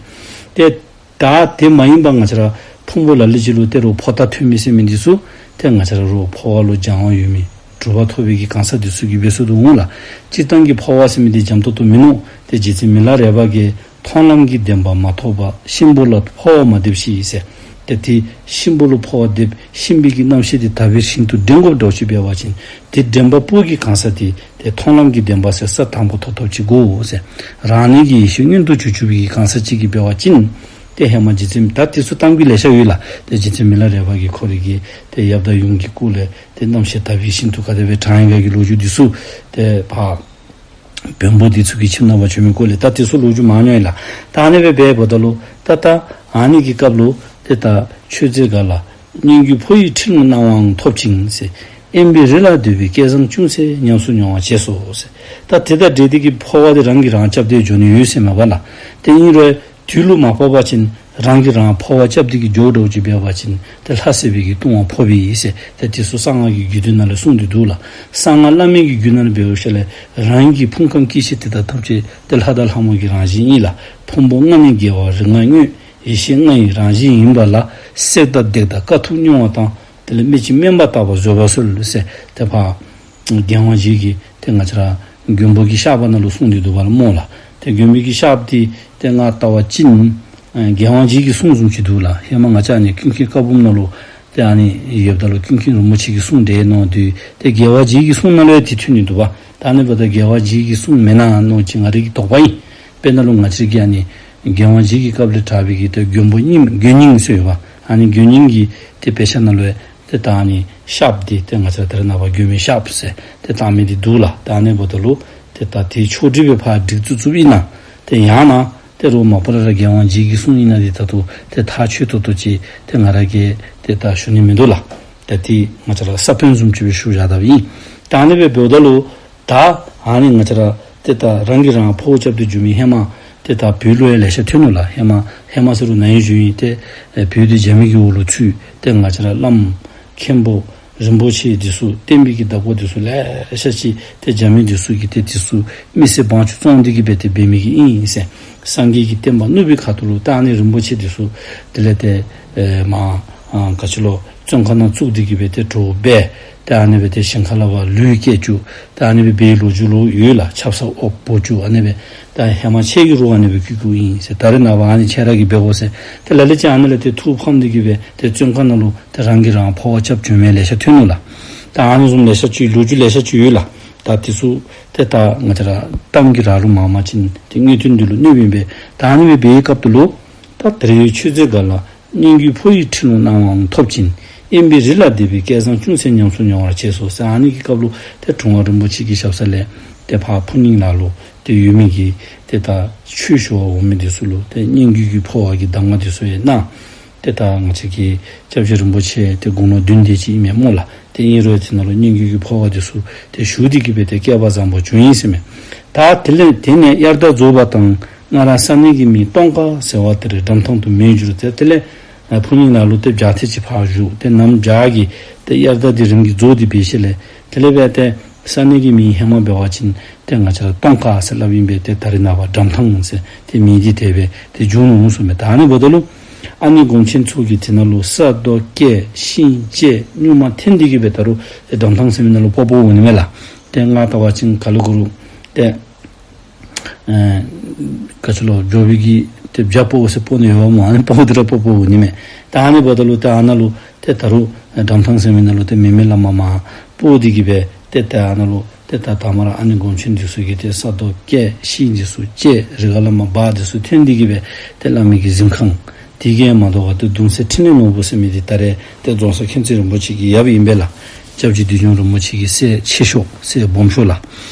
ཏེ་ད་དེ་མ་ཡིན་པ་ང་བཅས་ར་ཕུང་པོ་ལ་ལུ་ཅིག་ལུ་ཏེ་རོགས་འཕོ་རྟགས་ཐོན་མི་ཟེར་མི་འདི་ཚུ་ཏེ་ང་བཅས་ར་རོགས་འཕོ་བ་ལུ་སྦྱང་བ་ཡོད་མི་གྲུབ་པ་ཐོབ་པའི་གི་གང་ཟག་འདི་ཚུ་གིས་འབད་ཚུགས་དོ་འོང་ལགས། སྤྱིར་བཏང་གི་འཕོ་བ་ཟེར་མི་འདི་འཇམ་ཏོང་ཏོ་མིན་ནུག། ཏེ་རྗེ་བཙུན་མི་ལ་རས་པ་གིས་མཐོང་ལམ་གྱི་བདེན་པ་མ་ཐོབ་པར་གཤིན་པོ་ལ་འཕོ་བ་མ་འདེབས་ཤིག་ཟེར། ཏེ་དེ་གཤིན་པོ་ལུ་འཕོ་བ་འདེབས་གཤིན་པོའི་གི་རྣམ་ཤེས་དེ་དག་པའི་ཞིང་དུ་འདྲེན་དགོཔ་འདྲཝ་ཅིག་འབད་བ་ཅིན་ཏེ་འདྲེན་པ་པོ་གི་གང་ཟག་དེ་ཏེ་མཐོང་ལམ་གྱི་བདེན་པ་ཟེར་ས་དང་པོ་ཐོབ་ཐོབ་ཅིག་དགོ་ཟེར། རང་ཉིད་ཀྱི་ཡེ་ཤེས་མངོན་དུ་གྱུར་གྱུར་པའི་གི་གང་ཟག་ཅིག་གིས་འབད་བ་ཅིན་ཏེ་ཧེ་མ་རྗེ་བཙུན་ད་དེ་ཚུ་གཏམ་རྒྱུད་ལེ་ཤ་ཡོད་ལགས། ཏེ་རྗེ་བཙུན་མི་ལ་རས་པ་གིས་ཁོ་རའི་གི་ཏེ་ཡབ་དང་ཡུམ་གྱི་སྐུ་ལས་ཏེ་རྣམ་ཤེས་དག་པའི་ཞིང་དུ་ག་དེ་སྦེ་དྲངས་ཡི་ག་གི་ལོ་རྒྱུས་འདི་ཚུ་ཏེ་ཕར་བོན་པོ་འདི་ཚུ་གི་ཁྱིམ་ནང་ཕར་བྱོན་མི་སྐོར་ལས་ད་དེ་ཚུ་ལོ་རྒྱུས་མང་ཉུང་ཨིན་ལགས། ད་ཨ་ནི་སྦེ་འབདཝ་ད་ལུ་ད་ད་ཨ་ནི་གི་སྐབས་ལུ་ཏེ་ད་ཆོས་རྗེ་སྒ་ལ་ སྙན་བརྒྱུད་ཕོ་ཡི་ཁྲིད་ལུང་གནང་བའང་ཐོབ་ཅིང་ཟེར། དབེན་པའི་རི་ལ་སྡོད་པའི་སྐལ་བཟང་ཅུང་ཟད་ཉམས་སུ་མྱོང་བར་བྱས་སོ་ཟེར། ད་དེ་དང་འབྲེལ་ཏེ་གི་འཕོ་བ་དེ་རང་གིས་རང་རྐྱབ་སྟེ་འགྱོ་ནི་ཡོད་ཟེར་མས་པ་ལགས། དེ་ཨིན་རུང་དུས་ལུ་མ་བབས་པ་ཅིན་རང་གིས་རང་འཕོ་བ་རྐྱབ་སྟེ་གི་འགྱོཝ་འདྲཝ་ཅིག་འབད་བ་ཅིན་ཏེ་ལྷ་བསད་པའི་གི་ལྟུང་བ་ཕོགཔ་ཨིན་ཟེར། ཏེ་དེ་ཚུ་གསང་སྔགས་ཀྱི་རྒྱུད་སྡེ་ནང་ལུ་གསུངས་ཏེ་འདུག་ལགས། གསང་སྔགས་བླ་མེད་ཀྱི་རྒྱུད་ནང་ལུ་འབད་བ་ཅིན་རང་གི་ཕུང་ཁམས་སྐྱེ་མཆེད་དེ་དག་ཐམས་ཅད་ཏེ་ལྷ་དང་ལྷ་མོ་གི་རང་བཞིན་ཨིན་ལགས། ཕུང་པོ་ལྔ་ནི་རྒྱལ་བ་རིགས་ལྔ་དངོས། ཡེ་ཤེས་ལྔ་ཡི་རང་བཞིན་ཡིན་པ་ལ། བསྲེགས་དང་བརྡེགས་དང་དཀའ་ཐུབ་མྱོང་བ་དང་། དེ་ལས་སྨད་ཅིང་དམན་པ་དག་པར་བཟོད་པར་གསོལ་ཟེར། ཏེ་ཕར་རྒྱལ་དབང་རྗེ་གིས་ཏེ་ང་བཅས་ར་མགོན་པོ་གི་བཤགས་པ་ནང་ལུ་གསུངས་ཏེ་འདུག་པ་ལགས་སྨོ་ལགས། ཏེ་མགོན་པོ་གི་བཤགས་པ་འདི་ཏེ་ང་བལྟ་བ་ཅིན་ཨ་རྒྱལ་དབང་རྗེ་གི་གསུང་བཟུམ་ཅིག་འདུག་ལགས། ཧེ་མ་ང་བཅས་ཨ་ནི་ཀུན་མཁྱེན་བཀའ་འབུམ་ནང་ལུ་ཏེ་ཨ་ནི་ཡོདཔ་ད་ལུ་ཀུན་མཁྱེན་རིན་པོ་ཆེ་གི་གསུང་འདི་ནང་འདུག། ཏེ་རྒྱལ་བ་རྗེ་གི་གསུང་ནང་ལུ་ཡང་དེ་ཐོན་ནི་འདུག་པ། ད་ཨ་ནི་འབདཝ་ད་རྒྱལ་བ་རྗེ་གི་གསུང་མེན་ན་མནོ་ཅིག་ང་རའི་གི་དོགས་པ་ཨིན། དཔེར་ན་ལུ་ང་བཅས་ཀྱི་ཨ་ནི་རྒྱལ་དབང་རྗེ་གི་སྐབས་ལས་གྲགས་པའི་གི་ཏེ་མགོན་པོ་རྙིང་མགོན་རྙིང་ཟེར་ཡོདཔ། ཨ་ནི་མགོན་རྙིང་གི་ཏེ་དཔེ་ཆ་ནང་ལུ་ཡང་ཏེ་ད་ཨ་ནི་བཤགས་པ་འདི་ཏེ་ང་བཅས་ར་ད་རེས་ནངས་པ་མགོན་པོའི་བཤགས་པ་ཟེར་ཏེ་བཏང་མི་འདི་འདུག་ལགས། ད་ཨ་ནི་འབདཝ་ད་ལུ་ཏེ་ད་དེ་ཕྱོགས་སྒྲིག་སྦེ་ཕར་སྒྲིག་བཙུགས་བཙུགསཔ་ཨིན་ན། ཏེ་ཡང་ན་ཏེ་རོགས་མ་པ་ལས་ར་རྒྱལ་དབང་རྗེ་གི་གསུང་ཨིན་ན་འདི་ད་ལྟོ་ཏེ་ཐག་ཆོད་ཏོག་ཏོ་ཅིག་ཏེ་ང་ར་གིས་ཏེ་ད་ཞུ་ནི་མིན་འདུག་ལགས། ཏེ་དེ་ང་བཅས་ར་ས་བོན་བཟུམ་ཅིག་སྦེ་ཞུ་བཞག་དཔ་ཨིན། ད་ཨ་ནི་སྦེ་འབདཝ་ད་ལུ་ད་ཨ་ནི་ང་བཅས་ར་ཏེ་ད་རང་གིས་རང་འཕོ་བ་རྐྱབ་སྟེ་འགྱོ་མི་ཧེ་མ་ཏེ་ད་བོད་ལུ་ཡང་ལེ་ཤ་ཐོན་ནུག་ལགས། ཧེ་མ་ཧེ་མ་ཟེར་རུང་ན་ཧིང་གཞེས་ཧིང་ཏེ་ཨེ་བོད་འདི་རྒྱ་མི་གི་འོག་ལུ་ཚུད། ཏེ་ང་བཅས་ར་བླམ་མཁན་པོ་རིན་པོ་ཆེ་འདི་ཚུ་བསྟན་པའི་གི་བདག་པོ་འདི་ཚུ་ལེ་ཤ་ཅིག་ཏེ་རྒྱ་མི་འདི་ཚུ་གིས་ཏེ་འདི་ཚུ་མི་སེར་དབང་ཆ་བཙོང་སྟེ་གི་སྦེ་ཏེ་འབད་མི་གི་ཨིན་ཟེར། སངས་རྒྱས་ཀྱི་བསྟན་པ་བསྣུབས་པའི་ཁ་ཐུག་ལུ་ད་ཨ་ནི་རིན་པོ་ཆེ་འདི་ཚུ་དེ་ལས་ཏེ་ཨེ་མར་ཨ་ག་ཅི་ལོ་བཙོན་ཁང་ནང་བཙུགས་ཏེ་གི་སྦེ་ཏེ་བྲོཝ་སྦེ་ཏེ་ཨ་ནི་སྦེ་ཏེ་ཞིང་ཁ་ལས་ཕར་ལུད་བསྐྱལ་བཅུག། ད་ཨ་ནི་སྦེ་འབད་བའི་ལོ་རྒྱུས་ལུ་ཡོད་ལགས། ཆབ་གསང་འོག་འབོ་བཅུག། ཨ་ནི་སྦེ་ད་ཧེ་མ་ཆད་ཀྱི་རུང་ཨ་ནི་སྦེ་བཀོད་བཀོདཔ་ཨིན་ཟེར། ད་རེས་ནངས་པ་ཨ་ནི་ཁྱེད་ར་གིས་འབད་དགོ་ཟེར་ཏེ་ལ་ལུ་ཅིག་ཨ་ནི་ལས་ཏེ་ཐུགས་ཕམ་སྟེ་གི་སྦེ་ཏེ་བཙོན་ཁང་ནང་ལུ་ཏེ་རང་གིས་རང་འཕོ་བ་རྐྱབ་བྱོན་མི་ལེ་ཤ་ཐོན་ནུག་ལགས། ད་ཨ་ནི་བཟུམ་ལེ་ཤ་ཅིག་ལོ་རྒྱུས་ལེ་ཤ་ཅིག་ཡོད་ལགས། ད་དེ་ཚུ་ཏེ་ད་ང་བཅས་ར་གཏམ་གྱི་ར་ལུ་མང་མང་ཅིག་ཏེ་དངོས་དོན་འདི་ལུ་གནོདཔ་ཨིན་པས། ད་ཨ་ནི་སྦེ་འབད་བའི་སྐབས་དེ་ལུ་ད་དེ་རིང་ཆོས་མཛད་སྒར་ལ་སྙན་བརྒྱུད་ཕོ་ཡི་ཁྲིད་ལུང་གནང་བའང་ཐོབ་ཅིང་། དབེན་པའི་རི་ལ་སྡོད་པའི་སྐལ་བཟང་ཅུང་ཟད་ཉམས་སུ་མྱོང་བར་བྱས་སོ་ཟེར། ཨ་ནི་གི་སྐབས་ལུ་ཏེ་དྲུང་པ་རིན་པོ་ཆེ་གི་ཞབས་ས་ལས་ཏེ་ཕར་ཕུ་ནིང་ལ་ལུ་ཏེ་ཡོད་མི་གི་ཏེ་ད་ཆོས་ཞུ་བར་འོང་མི་འདི་ཚུ་ལུ་ཏེ་སྙན་བརྒྱུད་ཀྱི་འཕོ་བ་གི་གདམས་ངག་འདི་ཚུ་ཡང་གནང་། ཏེ་ད་ང་བཅས་ཀྱི་སྐྱབས་རྗེ་རིན་པོ་ཆེ་ཏེ་དགུང་ལོ་བདུན་དེ་ཅིག་ཨིན་མས་སྨོ་ལགས། ཏེ་ཨིན་རུང་དེ་ནང་ལུ་སྙན་བརྒྱུད་ཀྱི་འཕོ་བ་འདི་ཚུ་ཏེ་ཞུ་སྟེ་གི་སྦེ་ཏེ་སྐལ་པ་བཟང་པོ་བྱུང་ཡི་ཟེར་མས། ད་དེ་ལས་དེ་ནས་དབྱར་ཟླ་རྫོགས་པ་དང་སྔར་ས་གནས་ཀྱི་མིང་སྟོང་ཁ་ཟེར་བ་དེར་འགྲམ་ཐང་དུ་མེས་བསྒྱུར་ཏེ། དེ་ལས་ཨ་ཕུ་ནིང་ལ་ལུ་ཏེ་བྱཱར་ཐེངས་ཅིག་ཕར་བཞུགས། ཏེ་གནམ་བྱཱར་གྱི་ཏེ་དབྱར་ཟླ་འདི་རིམ་གྱིས་རྫོགས་ཏེ་འབད་ཞིནམ་ལས་དེ་ལས་འབད་ཏེ་ས་གནས་ཀྱི་མིང་ཧེ་མ་འབད་བ་ཅིན་ཏེ་ང་བཅས་ར་སྟོང་ཁ་ཟེར་སླབ་ཨིན་པས། ཏེ་ད་རེས་ནངས་པ་འགྲམ་ཐང་ཟེར་ཏེ་མིང་འདི་དེ་སྦེ་ཏེ་བསྒྱུར་ནུག་ཟེར་མས། ད་ཨ་ནི་འབདཝ་ད་ལུ་ཨ་ནི་སྒོམ་ཆེན་ཚུ་གིས་དེ་ནང་ལུ་ས་རྡོ་སྐྱེ་ཤིང་བཅད་སྨྱུག་མ་འཐེན་ཏེ་གི་སྦེ་ད་རུང་ཏེ་འགྲམ་ཐང་ཟེར་མི་ནང་ལུ་སྤོ་སྤོཝ་འོང་ནི་མས་ལགས། ཏེ་ང་བལྟ་བ་ཅིན་ག་ལུ་གུ་རུ་ཏེ་ཨེ་ག་ཅི་ལོ་འགྱོ་བའི་གི་ཏེ་བྱཱར་སྤོ་ཟེར་སྤོ་ནི་ཡོདཔ་སྨོ། ཨ་ནི་སྤོ་སྟེ་ར་སྤོ་སྤོཝ་འོང་ནི་མས། ད་ཨ་ནི་འབདཝ་ད་ལུ་ཏེ་ཨ་ནཱ་ལུ་ཏེ་ད་རུང་འགྲམ་ཐང་ཟེར་མི་ནང་ལུ་ཏེ་མེ་མེ་ལ་མ་མར་སྤོ་སྟེ་གི་སྦེ་ཏེ་ཏེ་ཨ་ནཱ་ལུ་ཏེ་ད་མར་ཨ་ནི་སྒོམ་ཆེན་འདི་ཚུ་གིས་ཏེ་ས་རྡོ་སྐྱེ་ཤིང་འདི་ཚུ་བཅད་རི་ག་ལས་མར་བར་འདི་ཚུ་འཐེན་ཏེ་གི་སྦེ་ཏེ་བླ་མའི་གི་གཟིམ་ཁང་དེ་གིས་མ་དོ་བར་ཏེ་གདུང་སྲས་ཕྲིན་ལས་ནོར་བུ་ཟེར་མི་འདི་ད་རེས་ཏེ་རྫོང་གསར་མཁྱེན་བརྩེ་རིན་པོ་ཆེ་གི་ཡབ་ཨིན་པས་ལགས། སྐྱབས་རྗེ་བདུད་འཇོམས་རིན་པོ་ཆེ་གི་སྲས་ཆེ་ཤོས་སྲས་སྦོམ་ཤོས་ལགས།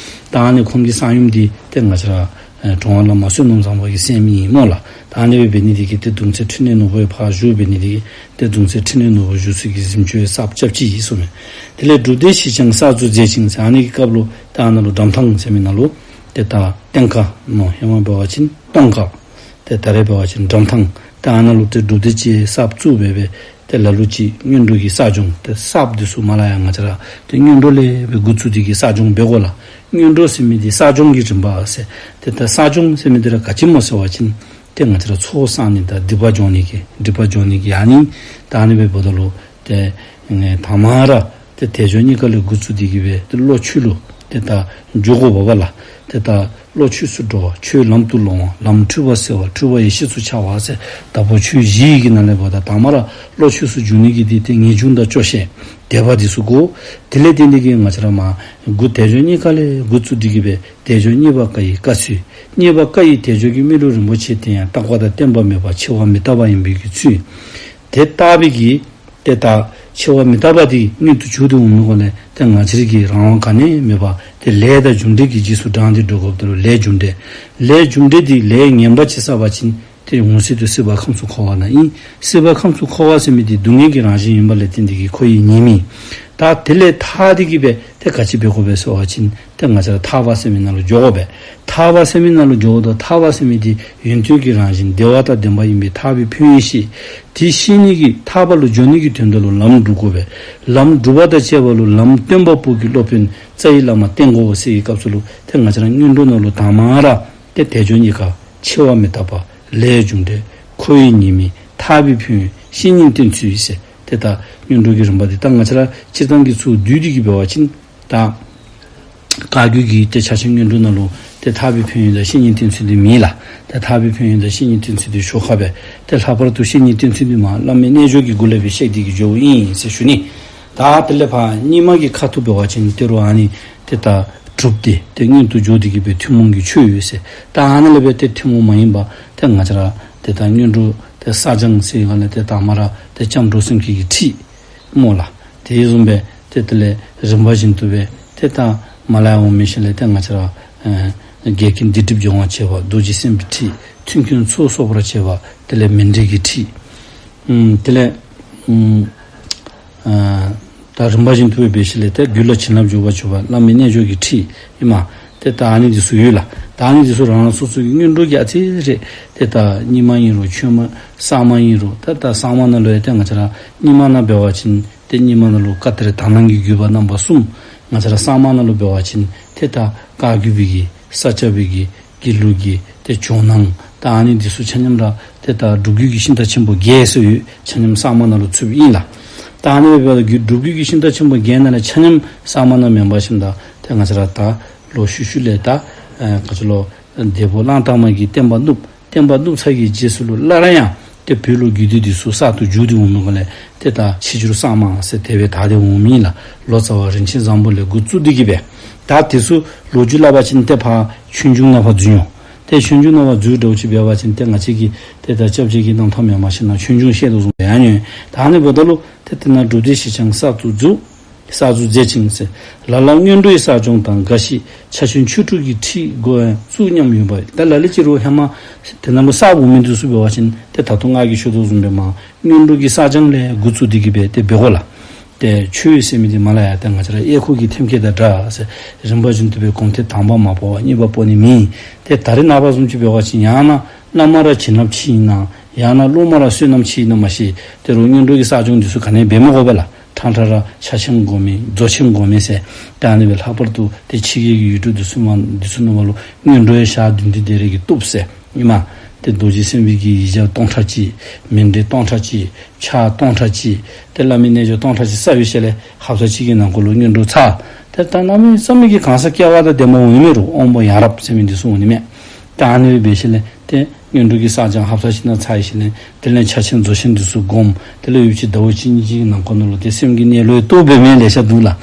ད་ཨ་ནི་ཁོང་གི་གསང་ཡུམ་འདི་ཏེ་ང་བཅས་ར་ཨེ་དྲུང་པ་བླ་མ་བསོད་ནམས་བཟང་པོ་གི་སྲསམོ་ཨིན་སྨོ་ལགས། ད་ཨ་ནི་སྦེ་འབད་ནི་དེ་གིས་ཏེ་གདུང་སྲས་ཕྲིན་ལས་ནོར་བུ་ཡང་ཕར་བཞུགས། འབད་ནི་དེ་གིས་ཏེ་གདུང་སྲས་ཕྲིན་ལས་ནོར་བུ་བཞུགས་ས་གི་གཟིམ་ཅུང་ཡང་གསརཔ་རྐྱབ་ཅི་ཨིན་ཟེར་མས། དེ་ལས་སྒྲུབ་སྡེ་ཞིག་ཀྱང་གསར་བཙུགས་མཛད་ཅིང་ཟེར། ཨ་ནི་གི་སྐབས་ལུ་ད་ཨ་ནཱ་ལུ་འགྲམ་ཐང་ཟེར་མི་ནང་ལུ་ཏེ་ད་སྟོང་ཁ་སྨོ། ཧེ་མ་འབད་བ་ཅིན་སྟོང་ཁ། ཏེ་ད་རེས་འབད་བ་ཅིན་འགྲམ་ཐང་། ཏེ་ཨ་ནཱ་ལུ་ཏེ་སྒྲུབ་སྡེ་ཅིག་གསརཔ་བཙུགས་སྦེ་སྦེ་ཏེ་ལ་ལུ་ཅིག་སྔོན་འགྲོ་གི་གསག་སྦྱོང་ཏེ་གསརཔ་འདི་ཚུ་མར་ལས་ཡར་ང་བཅས་ར་ཏེ་སྔོན་འགྲོ་ལས་སྦེ་འགོ་བཙུགས་ཏེ་གི་གསག་སྦྱོང་འབད་དགོ་ལགས། སྔོན་འགྲོ་ཟེར་མི་འདི་གསག་སྦྱོང་གི་རིམ་པ་ཟེར། ཏེ་ད་གསག་སྦྱོང་ཟེར་མི་འདི་ར་ག་ཅི་སྨོ་ཟེར་བ་ཅིན་ཏེ་ང་བཅས་ར་ཚོགས་བསག་ནི་དང་སྡིག་པ་སྦྱོང་ནི་གི་སྒྲིབ་པ་སྦྱོང་ནི་གི་ཨ་ནི་ད་ཨ་ནི་སྦེ་འབདཝ་ད་ལུ་ཏེ་ཨེ་དང་པ་ར་ཏེ་དལ་འབྱོར་རྙེད་དཀའ་ལས་འགོ་བཙུགས་ཏེ་གི་སྦེ་ཏེ་བློ་ཆོས་ལུ་ཏེ་ད་འཇུག་དགོ་པས་ལགས། ཏེ་ད་བློ་ཆོས་སུ་འགྲོ་བ། ཆོས་ལམ་དུ་སློང་བ། ལམ་འཁྲུལ་པ་སེལ་བ། འཁྲུལ་པ་ཡེ་ཤེས་སུ་འཆར་བ་ཟེར་དྭགས་པོ་ཆོས་བཞི་ཡི་གི་ནང་ལས་འབདཝ་ད་དང་པ་ར་བློ་ཆོས་སུ་འཇུག་ནི་གི་འདི་ཏེ་ངེས་འབྱུང་དང་སྐྱོ་ཤས་དད་པ་འདི་ཚུ་དགོ། དེ་ལས་བརྟེན་ཏེ་གི་ང་བཅས་ར་མར་འགོ་དལ་འབྱོར་རྙེད་དཀའ་ལས་འགོ་བཙུགས་ཏེ་གི་སྦེ་དལ་འབྱོར་རྙེད་པ་དཀའ་བའི་དཀའ་ཚུལ། རྙེད་པ་དཀའ་བའི་དལ་འབྱོར་གྱི་མི་ལུས་རིན་པོ་ཆེ་དེ་ཡང་རྟག་པ་དང་བརྟན་པ་མེད་པར་འཆི་བ་མི་རྟག་པ་ཡིན་པའི་གི་ཚུལ། དེ་ལྟ་བུའི་གི་ཏེ་ད་འཆི་བ་མི་རྟག་པ་འདི་མངོན་དུ་གྱུར་ཏེ་འོང་མི་སྒང་ལས་ཏེ་ང་བཅས་རའི་གི་རང་དབང་ག་ནི་ཡང་མེད་པར་ཏེ་ལས་དང་རྒྱུ་འབྲས་ཀྱི་རྗེས་སུ་འབྲངས་ཏེ་འགྲོ་དགོཔ་ད་ལུ་ལས་རྒྱུ་འབྲས། ལས་རྒྱུ་འབྲས་འདི་ལས་ངན་པ་ཅིག་བསགས་པ་ཅིན་ ཏེ་འོང་ཟེར་དུས་སྲིད་པ་ཁམས་གསུམ་འཁོར་བ་ནང་ཨིན། སྲིད་པ་ཁམས་གསུམ་འཁོར་བ་ཟེར་མི་འདི་སྡུག་བསྔལ་གྱི་རང་བཞིན་ཨིནམ་ལས་བརྟེན་ཏེ་གིས་འཁོར་བའི་ཉེས་དམིགས། ད་དེ་ལས་ཐར་ཏེ་གིས་སྦེ་ཏེ་ག་ཅི་འབད་དགོ་པས་ཟེར་བ་ཅིན་ཏེ་ང་བཅས་ར་ཐར་པ་ཟེར་མི་ནང་ལུ་འགྱོ་དགོ་པས། ཐར་པ་ཟེར་མི་ནང་ལུ་འགྱོཝ་ད་ཐར་པ་ཟེར་མི་འདི་ཡོན་ཏན་གྱི་རང་བཞིན་བདེ་བ་དང་ལྡན་པ་ཨིན་པས། ཐར་པའི་ཕན་ཡོན་ཤེས། དེ་ཤེས་ནི་གི་ཐར་པ་ལུ་འགྱོ་ནི་གི་དོན་དག་ལུ་ལམ་སྒྲུབ་དགོ་པས། ལམ་སྒྲུབ་པ་དང་བཅས་པ་ལུ་ལམ་སྟོན་པ་པོ་གི་སློབ་དཔོན་རྩ་བའི་བླ་མ་བསྟེན་དགོ་ཟེར་བའི་སྐབས་སུ་ལུ་ཏེ་ང་བཅས་ར་སྔོན་འགྲོ་ནང་ལུ་དང་པ་ར་ཏེ་དལ་འབྱོར་རྙེད་དཀའ། འཆི་བ་མི་རྟག་པ། ལས་རྒྱུ་འབྲས། འཁོར་བའི་ཉེས་དམིགས། ཐར་པའི་ཕན་ཡོན། བཤེས་གཉེན་བསྟེན་ཚུལ་ཟེར། ཏེ་ད་སྔོན་འགྲོ་གི་རིམ་པ་འདི་ད་ང་བཅས་ར་སྤྱིར་བཏང་གི་ཚུ་བསྡུས་ཏེ་གིས་འབད་བ་ཅིན་ད་བཀའ་བརྒྱུད་ཀྱི་ཏེ་ཕྱག་ཆེན་སྔོན་འགྲོ་ནང་ལུ་ཏེ་ཐར་པའི་ཕན་ཡོན་དང་བཤེས་གཉེན་བསྟེན་ཚུལ་འདི་མེད་ལགས། ཏེ་ཐར་པའི་ཕན་ཡོན་དང་བཤེས་གཉེན་བསྟེན་ཚུལ་འདི་ཞོར་ཁར་སྦེ་ཏེ་ལྷག་པར་དུ་བཤེས་གཉེན་བསྟེན་ཚུལ་འདི་མ་བླ་མའི་རྣལ་འབྱོར་གྱི་སྒོ་ལས་སྦེ་བཤད་དེ་གིས་འགྱོཝ་ཨིན་ཟེར་ཞུ་ནི། ད་དེ་ལས་ཕར་རྙིང་མ་གི་ཁ་ཐུག་འབད་བ་ཅིན་ཏེ་རུང་ཨ་ནི་ཏེ་ད་གྲུབ་སྟེ་ཏེ་སྔོན་དུ་འགྱོ་སྟེ་གིས་སྦེ་ཐུན་མོང་གི་ཆོས་ཡོད་ཟེར། ད་ཨ་ནི་ལས་སྦེ་ཏེ་ཐུན་མོང་མ་ཡིན་པ་ཏེ་ང་བཅས་ར་ཏེ་ད་སྔོན་འགྲོ་ཏེ་བསགས་སྦྱང་ཟེར་སྒང་ལས་ཏེ་དང་པ་ར་ཏེ་སྐྱབས་འགྲོ་སེམས་བསྐྱེད་ཀྱི་ཁྲིད་སྨོ་ལགས། དེ་བཟུམ་སྦེ་ཏེ་དེ་ལས་རིམ་པ་བཞིན་དུ་སྦེ་ཏེ་ད་མར་ལས་ཡར་འོང་མི་ཤུལ་ལས་ཏེ་ང་བཅས་ར་ཨེ་འགལ་རྐྱེན་སྡིག་སྒྲིབ་སྦྱང་བར་བྱེད་པ། རྡོ་རྗེ་སེམས་དཔའི་ཁྲིད། མཐུན་རྐྱེན་ཚོགས་གསོག་པར་བྱེད་པ། དེ་ལས་མཎྜལ་གྱི་ཁྲིད། ཨམ་དེ་ལས་ཨམ་ཨ་ད་རིམ་པ་བཞིན་དུ་སྦེ་འབད་ཞིནམ་ལས་ཏེ་རྒྱུད་ལ་བྱིན་རླབས་འཇུག་པར་བྱེད་པ། བླ་མའི་རྣལ་འབྱོར་གྱི་ཁྲིད་ཨིན་མས། ཏེ་ད་ཨ་ནི་འདི་ཚུ་ཡོད་ལགས། ད་ཨ་ནི་འདི་ཚུ་རང་རང་སོ་སོ་གི་སྔོན་འགྲོ་གི་ཨ་ཙི་རེ་ཏེ་ད་རྙིང་མ་ཨིན་རུང་ཆོས་མ་གསར་མ་ཨིན་རུང་ད་ད་གསར་མ་ནང་ལུ་ཡང་ཏེ་ང་བཅས་ར་རྙིང་མ་ནང་འབད་བ་ཅིན་ཏེ་རྙིང་མ་ནང་ལུ་བཀའ་གཏེར་དག་སྣང་གི་བརྒྱུད་པ་རྣམ་པ་གསུམ། ང་བཅས་ར་གསར་མ་ནང་ལུ་འབད་བ་ཅིན་ཏེ་ད་བཀའ་བརྒྱུད་པའི་གི་ས་སྐྱ་པའི་གི་དགེ་ལུགས་ཀྱི་ཏེ་ཇོ་ནང་ད་ཨ་ནི་འདི་ཚུ་ཆ་མཉམ་ར་ཏེ་ད་སྒྲུབ་བརྒྱུད་ཀྱི་ཤིང་རྟ་ཆེན་པོ་བརྒྱད་ཟེར་ཡོད། ཆ་མཉམ་གསར་མ་ནང་ལུ་ཚུདཔ་ཨིན་ལགས། ད་ཨ་ནི་འབདཝ་ད་སྒྲུབ་བརྒྱུད་ཀྱི་ཤིང་རྟ་ཆེན་པོ་བརྒྱད་ནང་ལས་ཆ་མཉམ་གསར་མ་ནང་མེན་པར་ཞིནམ་ད་ཏེ་ང་བཅས་ར་ད་ལོག་ཤུལ་ཤུལ་ལས་ད་ཨེ་ག་ཅི་ལོ་འདས་པོ་གླང་དར་མ་གིས་བསྟན་པ་བསྣུབས། བསྟན་པ་བསྣུབས་ཚར་གྱི་རྗེས་སུ་ལུ་སླར་ཡང་ཏེ་བོད་ལུ་རྒྱུད་སྡེ་འདི་ཚུ་གསར་དུ་འཇུག་སྟེ་འོང་མི་སྒང་ལས་ཏེ་ད་ཕྱི་འགྱུར་གསར་མ་ཟེར་དེ་སྦེ་དར་ཏེ་འོང་མི་ལགས། ལོ་ཙཱ་བ་རིན་ཆེན་བཟང་པོ་ལས་འགོ་བཙུགས་ཏེ་གིས་སྦེ་ད་དེ་ཚུ་ལོ་རྒྱུས་སླབ་པ་ཅིན་ཏེ་ཕར་ཆོས་འབྱུང་ནང་ཕར་འཛུལ་འོང་། ཏེ་ཆོས་འབྱུང་ནང་ཕར་འཛུལ་འགྱོ་ཅི་འབད་བ་ཅིན་ཏེ་ང་བཅས་ཀྱི་ཏེ་ད་སྐྱབས་རྗེ་གི་རྣམ་ཐར་མེན་པར་ཞིནམ་ན་ཆོས་འབྱུང་བཤད་དོ་བཟུམ་སྦེ་ཡར་འགྱོ། ད་ཨ་ནི་འབདཝ་ད་ལུ་ཏེ་དེ་ནང་སྒྲུབ་སྡེ་བཞི་ཀྱང་གསར་དུ་འཛུགས། གསར་འཛུགས་མཛད་ཅིང་ཟེར། ལ་ལ་སྔོན་འགྲོའི་གསག་སྦྱང་དང་འགའ་ཞིག་ཕྱག་ཆེན་ཆོས་དྲུག་གི་ཁྲིད་འགོ་ཡང་བཙུགས་སྙམ་ཡོད་པ། ད་ལ་ལུ་ཅིག་རུང་ཧེ་མ་དེ་ནང་ལུ་གསར་འོང་མི་འདི་ཚུ་འབད་བ་ཅིན་ཏེ་ད་ལྟོ་ང་གིས་ཞུ་དོ་བཟུམ་སྦེ་མར་སྔོན་འགྲོ་གི་གསག་སྦྱང་ལས་འགོ་བཙུགས་ཏེ་གིས་སྦེ་ཏེ་འབད་དགོ་ལགས། ཏེ་ཆོས་ཟེར་མི་འདི་མར་ལས་ཡར་ཏེ་ང་བཅས་ར་ཨེ་ཁུག་གི་ཐེམ་སྐས་དང་འདྲ་ཟེར་རིམ་པ་བཞིན་དུ་སྦེ་གོམ་ཐེངས་དང་པ་མ་སྤོ་བར་གཉིས་པ་སྤོ་ནི་མེད། ཏེ་ད་རེས་ནངས་པ་བཟུམ་ཅིག་འབད་བ་ཅིན་ཡང་ན་བླ་མ་ར་བྱིན་རླབས་ཆེ་ཨིན་ན་ཡང་ན་སློབ་མ་ར་བསོད་ནམས་ཆེ་ཨིན་ན་མ་ཤེས། ཏེ་རུང་སྔོན་འགྲོ་གི་གསག་སྦྱང་འདི་ཚུ་ག་ནི་འབད་མི་དགོ་པས་ལགས། ཁྲང་ཁྲ་ར་ཕྱག་ཆེན་སྒོམ་མི་རྫོགས་ཆེན་སྒོམ་མི་ཟེར། ཏེ་ཨ་ནི་སྦེ་ལྷག་པར་དུ་ཏེ་ཕྱི་རྒྱལ་གྱི་ཡུལ་གྲུ་འདི་ཚུ་མ་འདི་ཚུ་ནང་མ་ལུ་སྔོན་འགྲོའི་ཞག་བདུན་ཏེ་དེ་རེ་གིས་བཏུབ་ཟེར་ཨིན་མས། ཏེ་རྡོ་རྗེ་སེམས་དཔའི་གི་ཡིག་བརྒྱ་སྟོང་ཕྲག་གཅིག། མཎྜལ་སྟོང་ཕྲག་གཅིག། ཕྱག་སྟོང་ཕྲག་གཅིག། ཏེ་བླ་མའི་རྣལ་འབྱོར་སྟོང་ཕྲག་གཅིག་བསགས་པའི་ཤུལ་ལས་ཧབ་ཏ་གཅིག་གི་ནང་འཁོད་ལུ་སྔོན་འགྲོ་ཚར། ཏེ་ད་གནམ་མེད་ས་མེད་ཀྱི་གང་ཟག་སྐལ་བ་དང་ལྡནམ་འོང་ནི་མས། རུང་དབང་པོ་ཡ་རབས་ཟེར་མི་འདི་ཚུ་འོང་ནི་མས། ཏེ་ཨ་ནི་སྦེ་འབད་ཞིནམ་ལས་ཏེ་སྔོན་འགྲོ་གི་གསག་སྦྱང་ཧབ་ཏ་གཅིག་ནང་ཚར་ཞིནམ་ལས་དེ་ལས་ཕྱག་ཆེན་རྫོགས་ཆེན་འདི་ཚུ་སྒོམ། དེ་ལས་ཡུདཔ་ཅིག་ཟླཝ་གཅིག་གཉིས་ཅིག་གི་ནང་འཁོད་ནང་ལུ་ཏེ་སེམས་ཀྱི་གནས་ལུགས་རྟོགས་འབད་མི་ལེ་ཤ་འདུག་ལགས།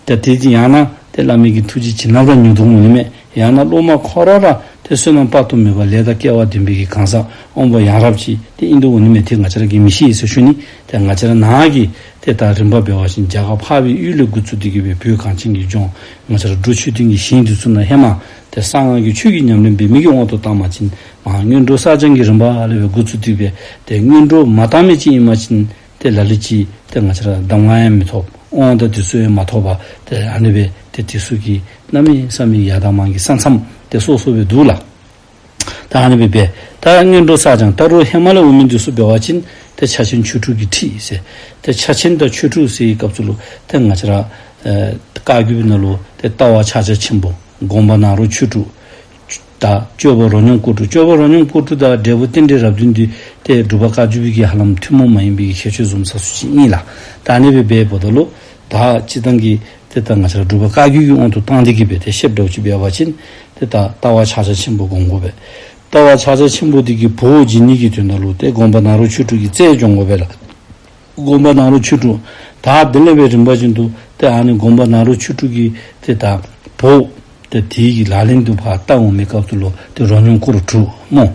ཏེ་དེ་ཅིག་ཡང་ན་ཏེ་བླ་མའི་གི་ཐུགས་རྗེ་བྱིན་རླབས་ར་མྱུར་དུ་འོང་ནི་མས། ཡང་ན་སློབ་མ་ཁོ་ར་ར་ཏེ་བསོད་ནམས་དཔག་ཏུ་མེད་པ་ལས་དང་སྐལ་བ་ལྡན་པའི་གི་གང་ཟག་དབང་པོ་ཡ་རབས་ཅིག་ཏེ་ཨིན་དོ་འོང་ནི་མས། ཏེ་ང་བཅས་ར་གིས་མི་ཤེས་ཟེར་ཞུ་ནི། ཏེ་ང་བཅས་ར་ནཱ་གི་ཏེ་ད་རིམ་པ་འབད་བ་ཅིན་རྒྱ་གར་འཕགས་པའི་ཡུལ་ལས་འགོ་བཙུགས་ཏེ་གིས་སྦེ་བོད་གངས་ཅན་གྱི་ལྗོངས་ང་བཅས་ར་འབྲུག་ཆོས་ལྡན་གྱི་ཞིང་འདི་ཚུ་ནང་ཧེ་མ་ཏེ་གསང་སྔགས་ཀྱི་ཆོས་ཀྱི་ཉམས་ལེན་འབད་མི་གི་དབང་དུ་བཏང་བ་ཅིན་མར་སྔོན་འགྲོ་གསག་སྦྱང་གི་རིམ་པ་ལས་སྦེ་འགོ་བཙུགས་ཏེ་སྦེ་ཏེ་སྔོན་འགྲོ་མ་བཏང་མི་ཅིག་ཨིན་པ་ཅིན་ཏེ་ལ་ལུ་ཅིག་ཏེ་ང་བཅས་ར་གདམས་ངག་ཡང་མི་ཐོབ། དབང་དང་དེ་ཚུ་ཡང་མ་ཐོབ་པར་ཏེ་ཨ་ནི་སྦེ་ཏེ་དེ་ཚུ་གིས་གནམ་མེད་ས་མེད་ཡ་དང་མ་གི་ས་མཚམས་ཏེ་སོ་སོ་སྦེ་འདུག་ལགས། ད་ཨ་ནི་སྦེ་འབད་ད་སྔོན་འགྲོ་གསག་སྦྱང་ད་རུང་ཧེ་མ་ལས་འོང་མི་འདི་ཚུ་འབད་བ་ཅིན་ཏེ་ཕྱག་ཆེན་ཆོས་དྲུག་གི་ཁྲིད་ཟེར། ཏེ་ཕྱག་ཆེན་དང་ཆོས་དྲུག་ཟེར་བའི་སྐབས་སུ་ལུ་ཏེ་ང་བཅས་ར་ཨེ་བཀའ་བརྒྱུད་པའི་ནང་ལུ་ཏེ་ལྟ་བ་ཕྱག་རྒྱ་ཆེན་པོ། སྒོམ་པ་ནཱ་རོ་ཆོས་དྲུག། ད་སྤྱོད་པ་རོ་སྙོམས་སྐོར་དྲུག། སྤྱོད་པ་རོ་སྙོམས་སྐོར་དྲུག་དང་འབྲས་བུ་རྟེན་འབྲེལ་རབ་བདུན་འདི་ཏེ་འབྲུག་པ་བཀའ་བརྒྱུད་པའི་གི་ཧ་ལམ་ཐུན་མོང་མ་ཡིན་པའི་གི་ཁྱད་ཆོས་འཛོམས་ས་ཚུ་ཅིག་ཨིན་ལགས། ད་ཨ་ནི་སྦེ་འབདཝ་ད་ལུ་ད་སྤྱིར་བཏང་གི་ཏེ་ད་ང་བཅས་ར་འབྲུག་པ་བཀའ་བརྒྱུད་ཀྱི་དབང་དུ་བཏང་སྟེ་གིས་སྦེ་ཏེ་ཞིབ་འདྲཝ་ཅིག་འབད་བ་ཅིན་ཏེ་ད་ལྟ་བ་ཕྱག་རྒྱ་ཆེན་པོ་སྒོམ་དགོ་པས། ལྟ་བ་ཕྱག་རྒྱ་ཆེན་པོ་འདི་གི་བོགས་འབྱིན་ནི་གི་དོན་དག་ལུ་ཏེ་སྒོམ་པ་ནཱ་རོ་ཆོས་དྲུག་གི་རྩལ་སྦྱོང་དགོ་པས་ལགས། སྒོམ་པ་ནཱ་རོ་ཆོས་དྲུག། ད་དེ་ལས་སྦེ་རིམ་པ་བཞིན་དུ་ཏེ་ཨ་ནི་སྒོམ་པ་ནཱ་རོ་ཆོས་དྲུག་གི་ཏེ་ད་བོགས་ཏེ་དེ་གི་ལག་ལེན་དུ་ཕར་བསྟར་འོང་མི་སྐབས་སུ་ལུ་ཏེ་རོ་སྙོམས་སྐོར་དྲུག་སྨོ།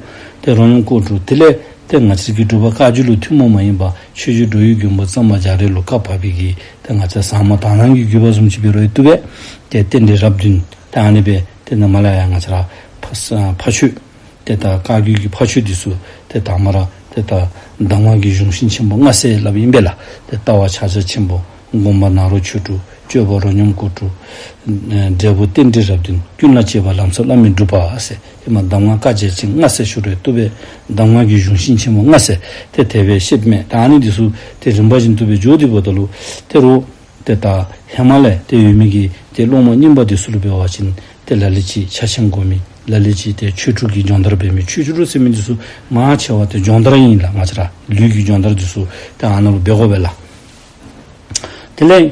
ཏེ་རོ་སྙོམས་སྐོར་དྲུག། དེ་ལས་ཏེ་ང་བཅས་ཀྱི་འབྲུག་པ་བཀའ་བརྒྱུད་ལུ་ཐུན་མོང་མ་ཡིན་པ་ཆོས་རྗེ་འགྲོ་བའི་མགོན་པོ་གཙང་པ་རྒྱ་རས་ལུ་བཀའ་བབས་པའི་གི་ཏེ་ང་བཅས་ཟབ་མོ་དག་སྣང་གི་བརྒྱུད་པ་བཟུམ་ཅིག་འབད་རུང་ཡང་བཏུབ་པས། ཏེ་རྟེན་འབྲེལ་རབ་བདུན། ཏེ་ཨ་ནི་སྦེ་ཏེ་ནཱ་མར་ལས་ཡར་ང་བཅས་ར་ཕ་ཕ་ཆོས་ ཏེ་ད་བཀའ་བརྒྱུད་ཀྱི་ཕ་ཆོས་འདི་ཚུ་ཏེ་དང་མ་ར་ཏེ་ད་གདམས་ངག་གི་གཞུང་ཤིང་ཆེན་པོ་ལྔ་ཟེར་སླབ་ཨིན་པས་ལགས། ཏེ་ལྟ་བ་ཕྱག་རྒྱ་ཆེན་པོ། སྒོམ་པ་ནཱ་རོ་ཆོས་དྲུག། སྤྱོད་པ་རོ་སྙོམས་སྐོར་དྲུག། ཨེ་འབྲས་བུ་རྟེན་འབྲེལ་རབ་བདུན། ཀུན་ལ་སྤྱོད་པ་ལམ་ཟབ་བླ་མའི་སྒྲུབ་པ་ཟེར། ཨེ་མ་གདམས་ངག་བཀའ་རྒྱ་ཆེན་ལྔ་ཟེར་ཞུ་རུང་བཏུབ་པས། གདམས་ངག་གི་གཞུང་ཤིང་ཆེན་པོ་ལྔ་ཟེར་ཏེ་དེ་སྦེ་བཤདཔ་མས། ད་ཨ་ནི་འདི་ཚུ་ཏེ་རིམ་པ་བཞིན་དུ་སྦེ་འགྱོ་དེ་འབདཝ་ད་ལུ་ཏེ་རོགས་ཏེ་ད་ཧེ་མ་ལས་ཏེ་ཡོད་མི་གི་ཏེ་སློབ་མ་རྙིང་པ་འདི་ཚུ་ལུ་འབད་བ་ཅིན་ཏེ་ལ་ལུ་ཅིག་ཕྱག་ཆེན་སྒོམ་མི། ལ་ལུ་ཅིག་ཏེ་ཆོས་དྲུག་གི་སྦྱོང་བརྡར་འབད་མི། ཆོས་དྲུག་ཟེར་མི་འདི་ཚུ་མང་ཆེ་བ་ཏེ་སྦྱོང་བརྡར་ཨིན་ལགས། ང་བཅས་ར་ལུས་ཀྱི་སྦྱོང་བརྡར་འདི་ཚུ་ཏེ་ཨ་ནཱ་ལུ་འབད་དགོ་པས་ལགས། དེ་ལས་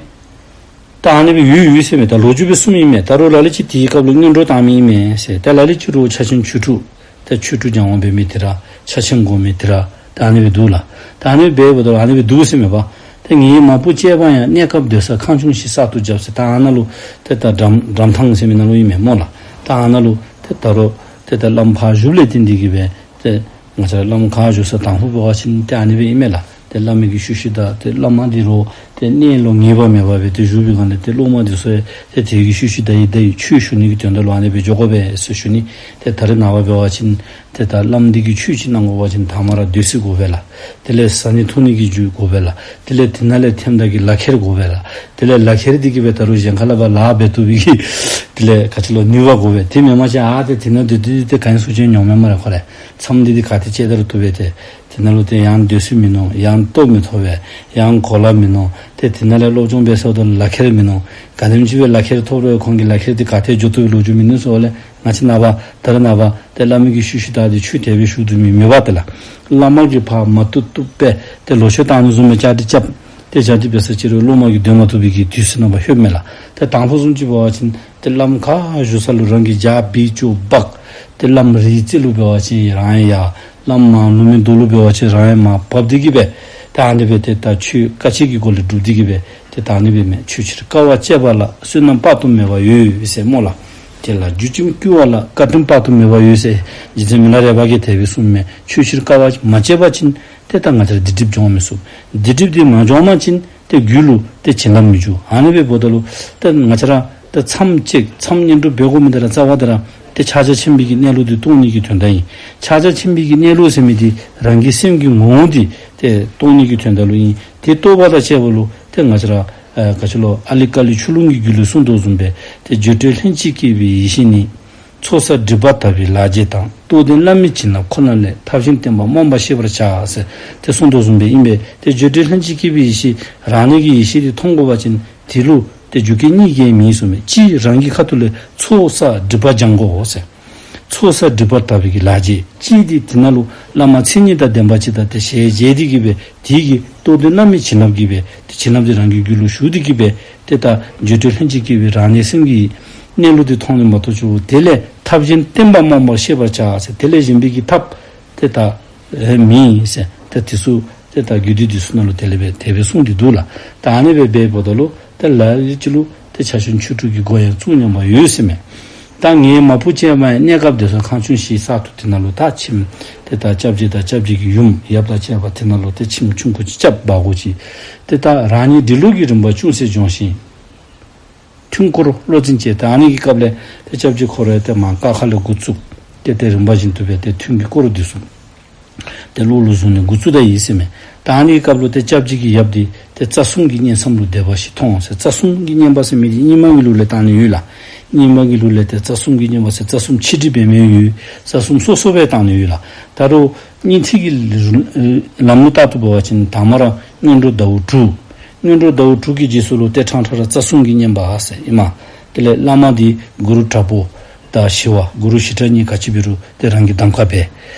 ད་ཨ་ནི་སྦེ་ཡོད་ཡོད་ཟེར་མས། ད་ལོ་རྒྱུས་སྦེ་གསུངམ་ཨིན་མས། ད་རོགས་ལ་ལུ་ཅིག་དེའི་སྐབས་ལུ་སྔོན་འགྲོ་བཏང་མི་ཨིན་མས་ཟེར། ད་ལ་ལུ་ཅིག་རོགས་ཕྱག་ཆེན་ཆོས་དྲུག་ད་ཆོས་དྲུག་སྦྱང་བ་འབད་མི་དེ་ར་ཕྱག་ཆེན་སྒོམ་མི་དེ་ར་ད་ཨ་ནི་སྦེ་འདུག་ལགས། ད་ཨ་ནི་སྦེ་འབདཝ་ད་ཨ་ནི་སྦེ་འདུག་ཟེར་མས་པ། ཏེ་ངེའི་མ་བུ་གཅེས་པ་ཡང་། གནས་སྐབས་སྡོད་ས་ཁང་ཆུང་ཞིག་གསར་དུ་བརྒྱབ་ཟེར། ད་ཨ་ནཱ་ལུ་ཏེ་ད་འགྲམ་འགྲམ་ཐང་ཟེར་མི་ནང་ལུ་ཨིན་མས་སྨོ་ལགས། ད་ཨ་ནཱ་ལུ་ཏེ་ད་རོགས་ཏེ་ད་བླམ་ཕར་བཞུགསཔ་ལས་བརྟེན་ཏེ་གིས་སྦེ་ཏེ་ང་བཅས་ར་བླམ་ག་བཞུགས་ས་དང་ཕུ་འབད་བ་ཅིན་ཏེ་ཨ་ནི་སྦེ་ཨིན་མས་ལགས། ཏེ་བླ་མའི་གི་ཤུལ་ཤུལ་བདའ་ཏེ་བླ་མ་འདི་རོགས་ཏེ་གནས་ལུ་ངེས་པ་མེད་པར་སྦེ་ཏེ་བཞུགས་པའི་སྒང་ལས་ཏེ་སློབ་མ་འདི་ཚུ་ཡང་ཏེ་དེ་གི་ཤུལ་ཤུལ་བདའ་ཡི་བདའ་ཡི་ཆོས་ཞུ་ནི་གི་དོན་དག་ལུ་ཨ་ནི་སྦེ་འགྱོ་དགོ་པས་ཟེར་ཞུ་ནི། ཏེ་ད་རེས་ནངས་པ་འབད་བ་ཅིན་ཏེ་ད་བླམ་འདི་གིས་ཆོས་ཅིག་གནང་དགོ་པ་ཅིན་དང་མ་ར་སྡོད་ས་དགོ་པས་ལགས། དེ་ལས་བཟའ་ནི་འཐུང་ནི་གི་རྒྱུ་དགོ་པས་ལགས། དེ་ལས་དེ་ནང་ལས་ཐོནམ་ད་གི་ལག་ཁྱེར་དགོ་པས་ལགས། དེ་ལས་ལག་ཁྱེར་འདི་གིས་སྦེ་ད་རུང་གཞན་ཁ་ལས་ཕར་ལཱ་འབད་བཏུབ་པའི་གི་དེ་ལས་ག་ཅི་ལོ་ནུས་པ་དགོ་པས། དེ་མེན་པ་ཅིན་ཨ་ཏེ་དེ་ནང་སྡོད་སྡོད་ཏེ་ག་ཡང་སུ་ཅིག་ཡང་མྱོང་མེད་སྨ་རེ། ཁོ་ར་མཚམས་འདི་འདི་ག་ཏེ་བཅད་ད་རུང་བཏུབ་པས། ཏེ་དེ་ནང་ལུ་ཏེ་ཡང་སྡོད་ས་མིན་ནུག། ཡང་ལྟོ་མི་ཐོབ་པས། ཡང་གོ་ལ་མིན་ནུག། ཏེ་དེ་ནང་ལས་སློབ་སྦྱོང་འབད་ས་འོང་ད་ལུ་ལག་ཁྱེར་མིན་ནུག། ག་དེམ་ཅིག་སྦེ་ལག་ཁྱེར་ཐོབ་རུང་ཁོང་གིས་ལག་ཁྱེར་འདི་ག་ཏེ་འགྱོ་བཏུབ་པའི་ལོ་རྒྱུས་མིན་ནུག་ཟེར་བ་ལས་ང་བཅས་ནངས་པ་ད་རེས་ནངས་པ་ཏེ་བླ་མའི་གི་ཤུལ་ཤུལ་བདའ་སྟེ་ཆོས་དེ་སྦེ་ཞུ་བཏུབ་མི་མེད་པ་ཏེ་ལགས། བླ་མ་གིས་ཕར་མ་བཏུབ་བཏུབ་སྦེ་ཏེ་ལོག་ཤོག་བཏང་ནི་བཟུམ་སྦེ་བཅའ་སྒྲིག་རྐྱབ། ཏེ་བཅའ་སྒྲིག་འབད་ས་ཅིག་རུང་སློབ་མ་གིས་སྡོད་མ་བཏུབ་པའི་གི་དུས་ཚོད་ནང་ཕར་ལྷོདཔ་མས་ལགས། ཏེ་དང་ཕུ་བཟུམ་ཅིག་འབད་བ་ཅིན་ཏེ་བླམ་ག་བཞུགས་ས་ལུ་རང་གིས་ཇ་བིར་ཅོ་འབག། ཏེ་བླམ་རིའི་རྩེ་ལུ་འབད་བ་ཅིན་རང་ཡང་ཡར། བླམ་མར་ལུང་མའི་མདོ་ལུ་འབད་བ་ཅིན་རང་ཡང་མར་བབས་ཏེ་གིས་སྦེ་ཏེ་ཨ་ནི་སྦེ་ཏེ་ད་ཆོས་དཀའ་སྤྱད་ཀྱི་སྒོ་ལས་སྒྲུབ་སྟེ་གིས་སྦེ་ཏེ་ད་ཨ་ནི་སྦེ་མས། ཆོས་ཕྱིར་དཀའ་བ་སྤྱད་པ་ལ། བསོད་ནམས་དཔག་ཏུ་མེད་པ་ཡོད་ཟེར་སྨོ་ལགས། དེ་ལ་རྒྱུ་ཅུང་བསྐུལ་བ་ལ། བཀའ་དྲིན་དཔག་ཏུ་མེད་པ་ཡོད་ཟེར། རྗེ་བཙུན་མི་ལ་རས་པ་གིས་དེ་སྦེ་གསུངམ་མས། ཆོས་ཕྱིར་དཀའ་བ་མ་སྤྱད་པ་ཅིན་ཏེ་ད་ང་བཅས་ར་སྡིག་སྒྲིབ་སྦྱོང་མི་ཚུགས། སྡིག་སྒྲིབ་འདི་མ་སྦྱོང་པ་ཅིན་ཏེ་རྒྱུད་ལུ་ཏེ་བྱིན་རླབས་མི་འཇུག། ཨ་ནི་སྦེ་འབདཝ་ད་ལུ་ཏེ་ང་བཅས་ར་ཏེ་མཚམས་བཅད་མཚམས་བསྙེན་སྒྲུབ་འབད་དགོ་མི་འདི་ར་རྩ་བ་འདི་ར་ཏེ་ཕྱག་རྒྱ་ཆེན་པོའི་གི་གནས་ལུགས་འདི་རྟོགས་ནི་གི་དོན་དག་ཨིན། ཕྱག་རྒྱ་ཆེན་པོའི་གི་གནས་ལུགས་ཟེར་མི་འདི་རང་གི་སེམས་ཀྱི་ངོ་བོ་འདི་ཏེ་རྟོགས་ནི་གི་དོན་དག་ལུ་ཨིན། དེ་རྟོགས་པ་དང་བཅས་པ་ལུ་ཏེ་ང་བཅས་ར་ཨ་ག་ཅི་ལོ་ཨཱ་ལི་ཀཱ་ལི་ཆུ་ཀླུང་གི་རྒྱུད་ལུ་གསུངས་དོ་བཟུམ་སྦེ་ཏེ་བརྗོད་བྲལ་ལྷན་ཅིག་སྐྱེས་པའི་ཡེ་ཤེས་ནི། ཚོགས་བསགས་སྒྲིབ་པ་དག་པའི་ལག་རྗེས་དང་། རྟོགས་ལྡན་བླ་མའི་བྱིན་རླབས་ཁོ་ན་ལས། ཐབས་གཞན་བསྟན་པ་རྨོངས་པ་ཤེས་པར་བྱ་ཟེར་ཏེ་གསུངས་དོ་བཟུམ་སྦེ་ཨིན་པས། ཏེ་བརྗོད་བྲལ་ལྷན་ཅིག་སྐྱེས་པའི་ཡེ་ཤེས་རང་གནས་ཀྱི་ཡེ་ཤེས་འདི་མཐོང་དགོ་པ་ཅིན་དེ་ལུ་ཏེ་རྒྱུ་རྐྱེན་གཉིས་ཀྱིས་མི་གསུངས་མས། གཅིག་རང་གི་ཁ་ཐུག་ལས་ཚོགས་བསགས་སྒྲིབ་པ་སྦྱང་དགོ་ཟེར། ཚོགས་བསགས་སྒྲིབ་པ་དག་པའི་གི་ལག་རྗེས། གཅིག་འདི་དེ་ནང་ལུ་བླ་མ་མཚན་ཉིད་དང་ལྡན་པ་ཅིག་དང་ཏེ་ཞལ་མཇལ་ཏེ་གིས་སྦེ་དེ་གིས་རྟོགས་ལྡན་བླ་མའི་བྱིན་རླབས་ཀྱིས་སྦེ་ཏེ་བྱིན་རླབས་འདི་རང་གི་རྒྱུད་ལུ་ཞུགས་ཏེ་གིས་སྦེ་ཏེ་ད་བརྗོད་བྲལ་ལྷན་ཅིག་སྐྱེས་པའི་རང་གནས་སེམས་ཀྱི་གནས་ལུགས་འདི་མཐོང་ནི་མ་གཏོགས་ཆོག། དེ་ལས་ཐབས་གཞན་བསྟན་པ་རྨོངས་པར་ཤེས་པར་བྱ་ཟེར། དེ་ལས་གཞན་པའི་གི་ཐབས་ཏེ་ད་ཨེ་མེད་ཟེར། ཏེ་དེ་ཚུ་ཏེ་ད་རྒྱུད་སྡེ་འདི་ཚུ་ནང་ལུ་དེ་ལས་སྦེ་དེ་སྦེ་གསུངས་ཏེ་འདུག་ལགས། ད་ཨ་ནི་སྦེ་འབདཝ་ད་ལུ་ཏེ་ལ་ལུ་ཅིག་ལུ་ཏེ་ཕྱག་ཆེན་ཆོས་དྲུག་གི་སྒོ་ཡང་བཙུགས་སྙམ་པ་ཡོད་ཟེར་མས། ད་ངའི་མ་བུ་གཅེས་པ་ཡང་། གནས་སྐབས་སྡོད་ས་ཁང་ཆུང་ཞིག་གསར་དུ་དེ་ནང་ལུ་ད་ཁྱིམ་ཏེ་ད་སྐྱབས་རྗེ་དང་སྐྱབས་རྗེ་གི་ཡུམ་ཡབ་དང་བཅས་པ་དེ་ནང་ལུ་ཏེ་ཁྱིམ་ཆུང་ཀུ་ཅིག་རྐྱབ་འབག་དགོ་ཅི། ཏེ་ད་རང་ཉིད་འབྲི་ཀློག་གི་རིམ་པ་ཅུང་ཟད་སྦྱོང་ཞིང་། ཐུན་སྐོར་བློ་འཛིན་བྱེད། ད་ཨ་ནི་གི་སྐབས་ལས་ཏེ་སྐྱབས་རྗེ་ཁོ་ར་ཏེ་མར་ཀ་ཁ་ལས་འགོ་བཙུགས་ཏེ་ཏེ་རིམ་པ་བཞིན་དུ་སྦེ་ཏེ་ཐུན་གྱི་སྐོར་འདི་ཚུ་ཏེ་བློ་ལུ་བཟུང་ནི་འགོ་བཙུགས་ད་ཡི་ཟེར་མས། ད་ཨ་ནི་གི་སྐབས་ལུ་ཏེ་སྐྱབས་རྗེ་གི་ཡབ་འདི་ཏེ་རྩ་གསུམ་གྱི་བསྙེན་མཚམས་ལུ་སྡོད་པ་ཞིག་མཐོང་ཟེར། རྩ་གསུམ་གྱི་བསྙེན་པ་ཟེར་མི་འདི་རྙིང་མ་གི་ལུགས་ལས་བཏང་ནི་ཡོད་ལགས། རྙིང་མ་གི་ལུགས་ལས་ཏེ་རྩ་གསུམ་གྱི་བསྙེན་པ་ཟེར་རྩ་གསུམ་ཆེད་སྒྲིག་འབད་མི་ཡོད། རྩ་གསུམ་སོ་སོ་སྦེ་བཏང་ནི་ཡོད་ལགས། ད་རུང་སྙིང་ཐིག་གི་ལམ་ལུགས་ལྟར་དུ་འབད་བ་ཅིན་དང་མ་ར་སྔོན་འགྲོ་ཟླཝ་དྲུག། སྔོན་འགྲོ་ཟླཝ་དྲུག་གི་རྗེས་སུ་ལུ་ཏེ་ཕྲང་ཕྲང་ར་རྩ་གསུམ་གྱི་བསྙེན་པ་ཟེར་ཨིན་མས། དེ་ལས་བླ་མ་འདི་གུ་རུ་དྲག་པོ་དང་ཞི་བ་གུ་རུ་ཞི་དྲག་གཉིས་ག་ཅི་འབད་རུང་ཏེ་རང་གིས་གདམ་ཁ་འབད།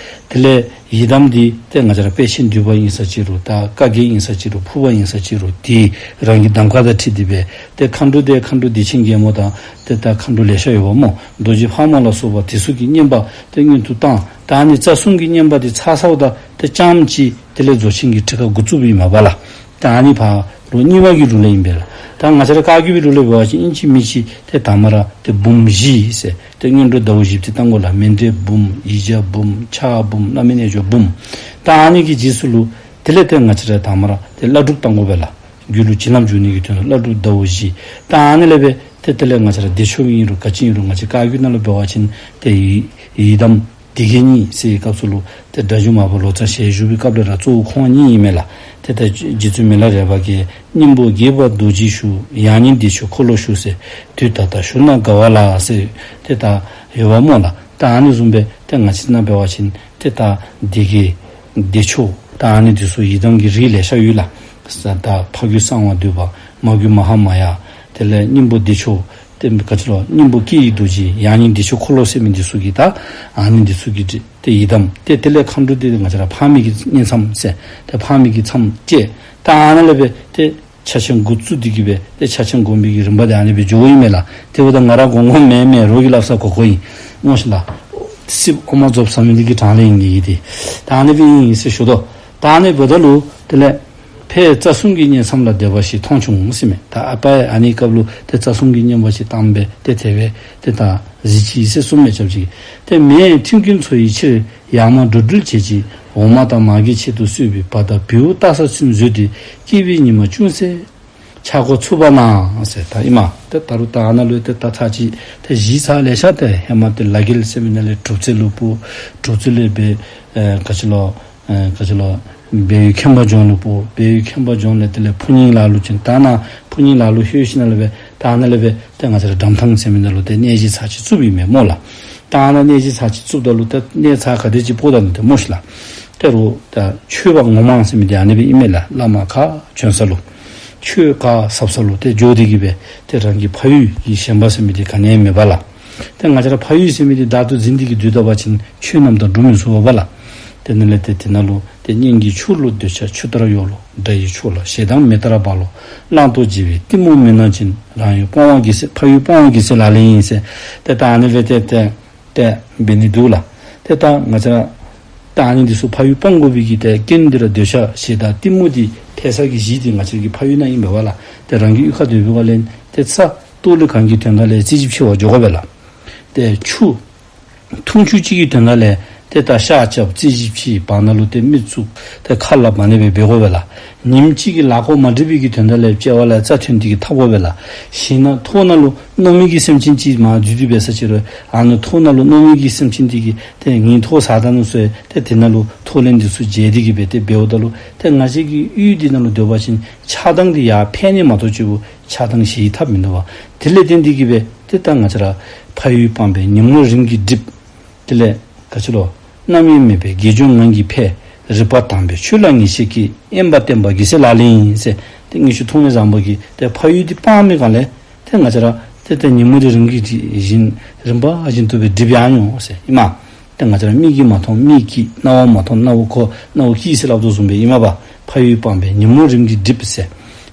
དེ་ལས་ཡི་དམ་འདི་ཏེ་ང་བཅས་ར་དཔལ་ཆེན་འདུས་པ་ཨིན་ས་ཅིག་རུང་ད་བཀའ་བརྒྱད་ཨིན་ས་ཅིག་རུང་ཕུར་པ་ཨིན་ས་ཅིག་རུང་ཏེ་རང་གི་གདམ་ཁ་དང་འཁྲིལ་ཏེ་སྦེ་ཏེ་མཁའ་འགྲོ་འདི་མཁའ་འགྲོ་བདེ་ཆེན་རྒྱལ་མོ་དང་ཏེ་ད་མཁའ་འགྲོ་ལེ་ཤ་ཡོདཔ་སྨོ། རྡོ་རྗེ་ཕག་མོ་ལ་སོགས་པ་དེ་ཚུ་གི་བསྙེན་པ་ཏེ་སྔོན་དུ་བཏང་། ད་ཨ་ནི་རྩ་གསུམ་གྱི་བསྙེན་པ་འདི་ཚར་ཚརཝ་ད་ཏེ་རྐྱངམ་ཅིག་དེ་ལས་རྫོགས་ཆེན་གྱི་ཁྲིད་ཁ་འགོ་བཙུགསཔ་ཨིན་མས་པ་ལགས། ད་ཨ་ནི་ཕར་ལུ་རྙིང་མ་གི་ལུགས་ལས་ཨིན་པས་ལགས། ད་ང་བཅས་ར་བཀའ་བརྒྱུད་པའི་ལུགས་ལས་འབད་བ་ཅིན་ཨིན་ཅི་མིན་ཅི་ཏེ་དང་མ་ར་ཏེ་འབུམ་བཞི་ཟེར་ཏེ་སྔོན་འགྲོ་ཟླཝ་བཞི་པོ་ཏེ་བཏང་དགོ་ལགས། མཎྜལ་འབུམ། ཡིག་བརྒྱ་འབུམ། ཕྱག་འབུམ། བླ་མའི་རྣལ་འབྱོར་འབུམ། ད་ཨ་ནི་གི་རྗེས་སུ་ལུ་དེ་ལས་ཏེ་ང་བཅས་ར་དང་མ་ར་ཏེ་བླ་སྒྲུབ་བཏང་དགོ་པས་ལགས། རྒྱུད་ལུ་བྱིན་རླབས་འཇུག་ནི་གི་དོན་ལུ་བླ་སྒྲུབ་ཟླཝ་བཞི། ད་ཨ་ནི་ལས་སྦེ་ཏེ་དེ་ལས་ང་བཅས་ར་བདེ་མཆོག་ཨིན་རུང་ག་ཅི་ཨིན་རུང་ང་བཅས་བཀའ་བརྒྱུད་ནང་ལུ་འབད་བ་ཅིན་ཏེ་ཡི་ཡི་དམ་ སྡེ་བརྒྱད་གཉིས་ཟེར་བའི་སྐབས་སུ་ལུ་ཏེ་སྒྲ་སྒྱུར་མར་པ་ལོ་ཙཱ་ཞལ་བཞུགས་པའི་སྐབས་ལས་ར་གཙོ་བོ་ཁོང་གཉིས་ཨིན་མས་ལགས། ཏེ་ད་རྗེ་བཙུན་མི་ལ་རས་པ་གིས་སྙིང་པོ་དགྱེས་པ་རྡོ་རྗེའི་ཤུགས། ཡང་སྙིང་བདེ་མཆོག་འཁོར་ལོའི་ཤུགས་ཟེར། དུས་ད་ལྟ་ཞུ་ན་དགའ་བ་ལ་ཟེར་ཏེ་ད་ཡོདཔ་སྨོ་ལགས། ད་ཨ་ནི་བཟུམ་སྦེ་ཏེ་ང་བཅས་ནང་འབད་བ་ཅིན་ཏེ་ད་སྡེ་བརྒྱད་བདེ་མཆོག་ད་ཨ་ནི་འདི་ཚུ་ཡི་དམ་གྱི་རིགས་ལེ་ཤ་ཡོད་ལགས། ད་ཕ་རྒྱུད་གསང་བ་འདུས་པ། མ་རྒྱུད་མ་ཧཱ་མ་ཡ། དེ་ལས་སྙིང་པོ་བདེ་མཆོག། ཏེ་ག་ཅི་ལོ་སྙིང་པོ་སྐྱེ་བའི་རྡོ་རྗེ། ཡང་སྙིང་བདེ་མཆོག་འཁོར་ལོ་ཟེར་མི་འདི་ཚུ་གི་ད་ཨ་ནི་འདི་ཚུ་གི་ཏེ་ཡི་དམ། ཏེ་དེ་ལས་མཁའ་འགྲོ་འདི་ང་བཅས་ར་ཕག་མོའི་གི་བསྙེན་མཚམས་ཟེར། ཏེ་ཕག་མོའི་གི་མཚམས་བཅད། ད་ཨ་ནཱ་ལས་སྦེ་ཏེ་ཕྱག་ཆེན་འགོ་བཙུགས་ཏེ་གི་སྦེ་ཏེ་ཕྱག་ཆེན་སྒོམ་པའི་གི་རིམ་པ་འདི་ཨ་ནི་སྦེ་འགྱོཝ་ཨིན་མས་ལགས། དེ་འབདཝ་ད་ང་ར་གོང་གོང་མེན་མེན་རོགས་ཀྱིས་སླབ་ས་གོ་གོ་ཨིན་སྨོ་ཤིག་ལགས། སྲིབ་ཨོ་མ་རྫོབ་ཟ་མི་འདི་གི་གྲངས་ལས་ཨིན་གྱི་ཏེ། ད་ཨ་ནི་སྦེ་ཨིན་ཟེར་ཞུ་དོ། ད་ཨ་ནི་འབདཝ་ད་ལུ་དེ་ལས་ཕར་རྩ་གསུམ་གྱི་བསྙེན་མཚམས་ལ་སྡོད་པ་ཞིག་མཐོང་བྱུང་ཟེར་མས། ད་ཨ་པ་ཨ་ནི་སྐབས་ལུ་ཏེ་རྩ་གསུམ་གྱི་བསྙེན་པ་ཞིག་བཏངམ་སྦེ་ཏེ་དེ་སྦེ་ཏེ་ད་གཟིགས་ཅི་ཟེར་གསུངས་མས་སྐྱབས་རྗེ། ཏེ་མེས་མཐུན་རྐྱེན་འཚོ་བའི་ཕྱིར། ཡར་མར་འགྲོ་འགྲུལ་བྱེད་ཅིང་འོ་མ་དང་མར་གྱི་ཆེད་དུ་གསོལ་བའི་བ་དང་བེའུ་སྟག་གཟིག་ཚུན་བཟོད་དེ། སྐྱིད་པའི་ཉི་མ་ཅུང་ཟད་འཆར་འགོ་ཚུགས་པ་ན་ཟེར། ད་ཨིན་མས། ཏེ་ད་རུང་ད་ཨ་ནཱ་ལུ་ཏེ་ད་ཚར་གཅིག་ཏེ་གཞི་ཚར་ལེ་ཤ་ཏེ་ཧེ་མ་ཏེ་ལ་རྒྱལ་ཟེར་མི་ནང་ལས་གྲུབ་རྩེ་ལུ་སྤོ། གྲུབ་རྩེ་ལས་སྦེ་ཨེ་ག་ཅི་ལོ་ཨེ་ག་ཅི་ལོ་སྦས་ཡུལ་མཁན་པ་ལྗོངས་ལུ་སྤོ། སྦས་ཡུལ་མཁན་པ་ལྗོངས་ལས་དེ་ལས་ཕུ་ཉིང་ལ་ལུ་བྱོན། ད་ནཱ་ཕུ་ཉིང་ལ་ལུ་ལྷོད་ཞིནམ་ལས་སྦེ་ད་ཨ་ནཱ་ལས་སྦེ་ཏེ་ང་བཅས་ར་འགྲམ་ཐང་ཟེར་མི་ནང་ལུ་ཏེ་གནས་གཞི་ཚར་གཅིག་བཙུགསཔ་ཨིན་མས་སྨོ་ལགས། ད་ཨ་ནཱ་གནས་གཞི་ཚར་གཅིག་བཙུགསཔ་ད་ལུ་ཏེ་གནས་ཚར་ག་དེ་ཅིག་སྤོ་ད་ནུག་ཏེ་སྨོ་ཤིག་ལགས། ཏེ་རུང་ད་ཆོས་པ་ངོ་མ་ཟེར་མི་འདི་ཨ་ནི་སྦེ་ཨིན་མས་ལགས། བླ་མ་ག་བྱོན་ས་ལུ་ཆོས་ག་ཟབ་ས་ལུ་ཏེ་འགྱོ་སྟེ་གི་སྦེ་ཏེ་རང་གི་ཕ་ཡུལ་གྱི་ཞེན་པ་ཟེར་མི་འདི་ག་ནི་ཡང་མེད་པས་ལགས། ཏེ་ང་བཅས་ར་ཕ་ཡུལ་ཟེར་མི་འདི་བདག་ཏུ་འཛིན་ཏེ་གི་སྡོད་ད་པ་ཅིན་ཆོས་རྣམས་དང་འགྲོགས་མི་ཚུགས་པས་ལགས། དེ་ནང་ལས་ཏེ་དེ་ནང་ལུ་ཏེ་སྙན་གྱི་ཆུ་ལུ་འདོད་ཆགས་ཆུ་ལྟར་གཡོ་ལོ། དགྲ་ཡི་ཕྱོགས་ལ་ཞེ་སྡང་མེ་ལྟར་འབར་ལོ། བླང་དོར་བརྗེ་བའི་གཏི་མུག་མི་སྣང་ཅིང་། རང་ཡུལ་སྤང་བ་གེགས་སེལ་ཕ་ཡུལ་སྤང་བ་གེགས་སེལ་ལག་ལེན་ཡིན་ཟེར། ཏེ་ད་ཨ་ནི་སྦེ་ཏེ་ཏེ་ཏེ་འབད་ནི་འདུག་ལགས། ཏེ་ད་ང་བཅས་ར་ད་ཨ་ནི་འདི་ཚུ་ཕ་ཡུལ་སྤང་དགོ་པའི་གི་ཏེ་རྐྱེན་འདི་ར་འདོད་ཆགས་ཞེ་སྡང་གཏི་མུག་འདི་འཕེལ་ས་གི་གཞི་འདི་ང་བཅས་ཀྱི་ཕ་ཡུལ་ནང་ཨིན་པས་ལགས། ཏེ་རང་གི་གཡུས་ཁར་སྡོད་པའི་སྒང་ལས་ཏེ་ས་ཏོག་ལེ་གང་གི་དོན་དག་ལས་རྩེ་གཅིག་འཕྱད་པར་འགྱོ་དགོ་པས་ལགས། ཏེ་ཆུ་འཐུང་ཆུ་གཅིག་གི་དོན་དག་ལས་ཏེ་ད་ཤ་རྐྱབ་རྩེ་གཅིག་འཕྱད་བར་ན་ལུ་ཏེ་མི་བཙུགས་ཏེ་ཁ་སླབ་ཨ་ནི་སྦེ་འབད་དགོ་པས་ལགས། ཉིནམ་གཅིག་གི་ལཱ་འགོ་མ་འགྲིག་པའི་གི་དོན་དག་ལས་དཔྱལ་བ་ལས་རྩྭ་འཐུང་སྟེ་གི་འཐབ་དགོ་པས་ལགས། ཞིང་ནང་ཐོག་ནང་ལུ་མནོ་མེད་ཀྱི་སེམས་ཅན་ཅིག་མར་འཛུལ་ཏེ་འབད་ས་ཅིག་རུང་ཨ་ནི་ཐོག་ནང་ལུ་མནོ་མེད་ཀྱི་སེམས་ཅན་འདི་གིས་ཏེ་ངེའི་ཐོག་ཟ་ད་ནུག་ཟེར་ཏེ་དེ་ནང་ལུ་ཐོག་ལན་འདི་ཚུ་འཇལ་ཏེ་གི་སྦེ་ཏེ་འབདཝ་ད་ལུ་ཏེ་ང་བཅས་ཀྱི་གཡུས་འདི་ནང་ལུ་སྡོད་པ་ཅིན་ཆགས་སྡང་འདི་ཡར་འཕེལ་ནི་མ་གཏོགས་ཆུང་ཀུ་ཆགས་སྡང་ཞི་བའི་ཐབས་མིན་འདུག་པ། དེ་ལས་བརྟེན་ཏེ་གི་སྦེ་ཏེ་ད་ང་བཅས་ར་ཕ་ཡུལ་སྤངས་པས་ཉོན་མོངས་རིམ་གྱིས་འགྲིབ། དེ་ལས་ག་ཅི་ལོ། རྣམ་གཡེང་མེད་པས་དགེ་སྦྱོར་ངང་གིས་འཕེལ། རིག་པ་དྭངས་པས་ཆོས་ལ་ངེས་ཤེས་སྐྱེ། དབེན་པ་བསྟེན་པ་གེགས་སེལ་ལག་ལེན་ཡིན་ཟེར། ཏེ་དངུལ་ཆུ་ཐོགས་མེད་བཟང་པོ་གིས་ཏེ་ཕ་ཡུལ་འདི་སྤངས་མི་སྒང་ལས་ཏེ་ང་བཅས་ར་ཏེ་ཏེ་ཉོན་མོངས་འདི་རིམ་གྱིས་བཞིན་རིམ་པ་བཞིན་དུ་སྦེ་འགྲིབ་ཡར་འོང་ཟེར་ཨིན་མས། ཏེ་ང་བཅས་ར་མིག་གིས་མ་མཐོང་མིག་སྐྱེ། རྣ་བ་མ་མཐོང་རྣ་བ་གོ། རྣ་བ་སྐྱེ་ཟེར་སླབ་དོ་བཟུམ་སྦེ་ཨིན་མས་པ། ཕ་ཡུལ་སྤངས་པས་ཉོན་མོངས་རིམ་གྱིས་འགྲིབ་ཟེར།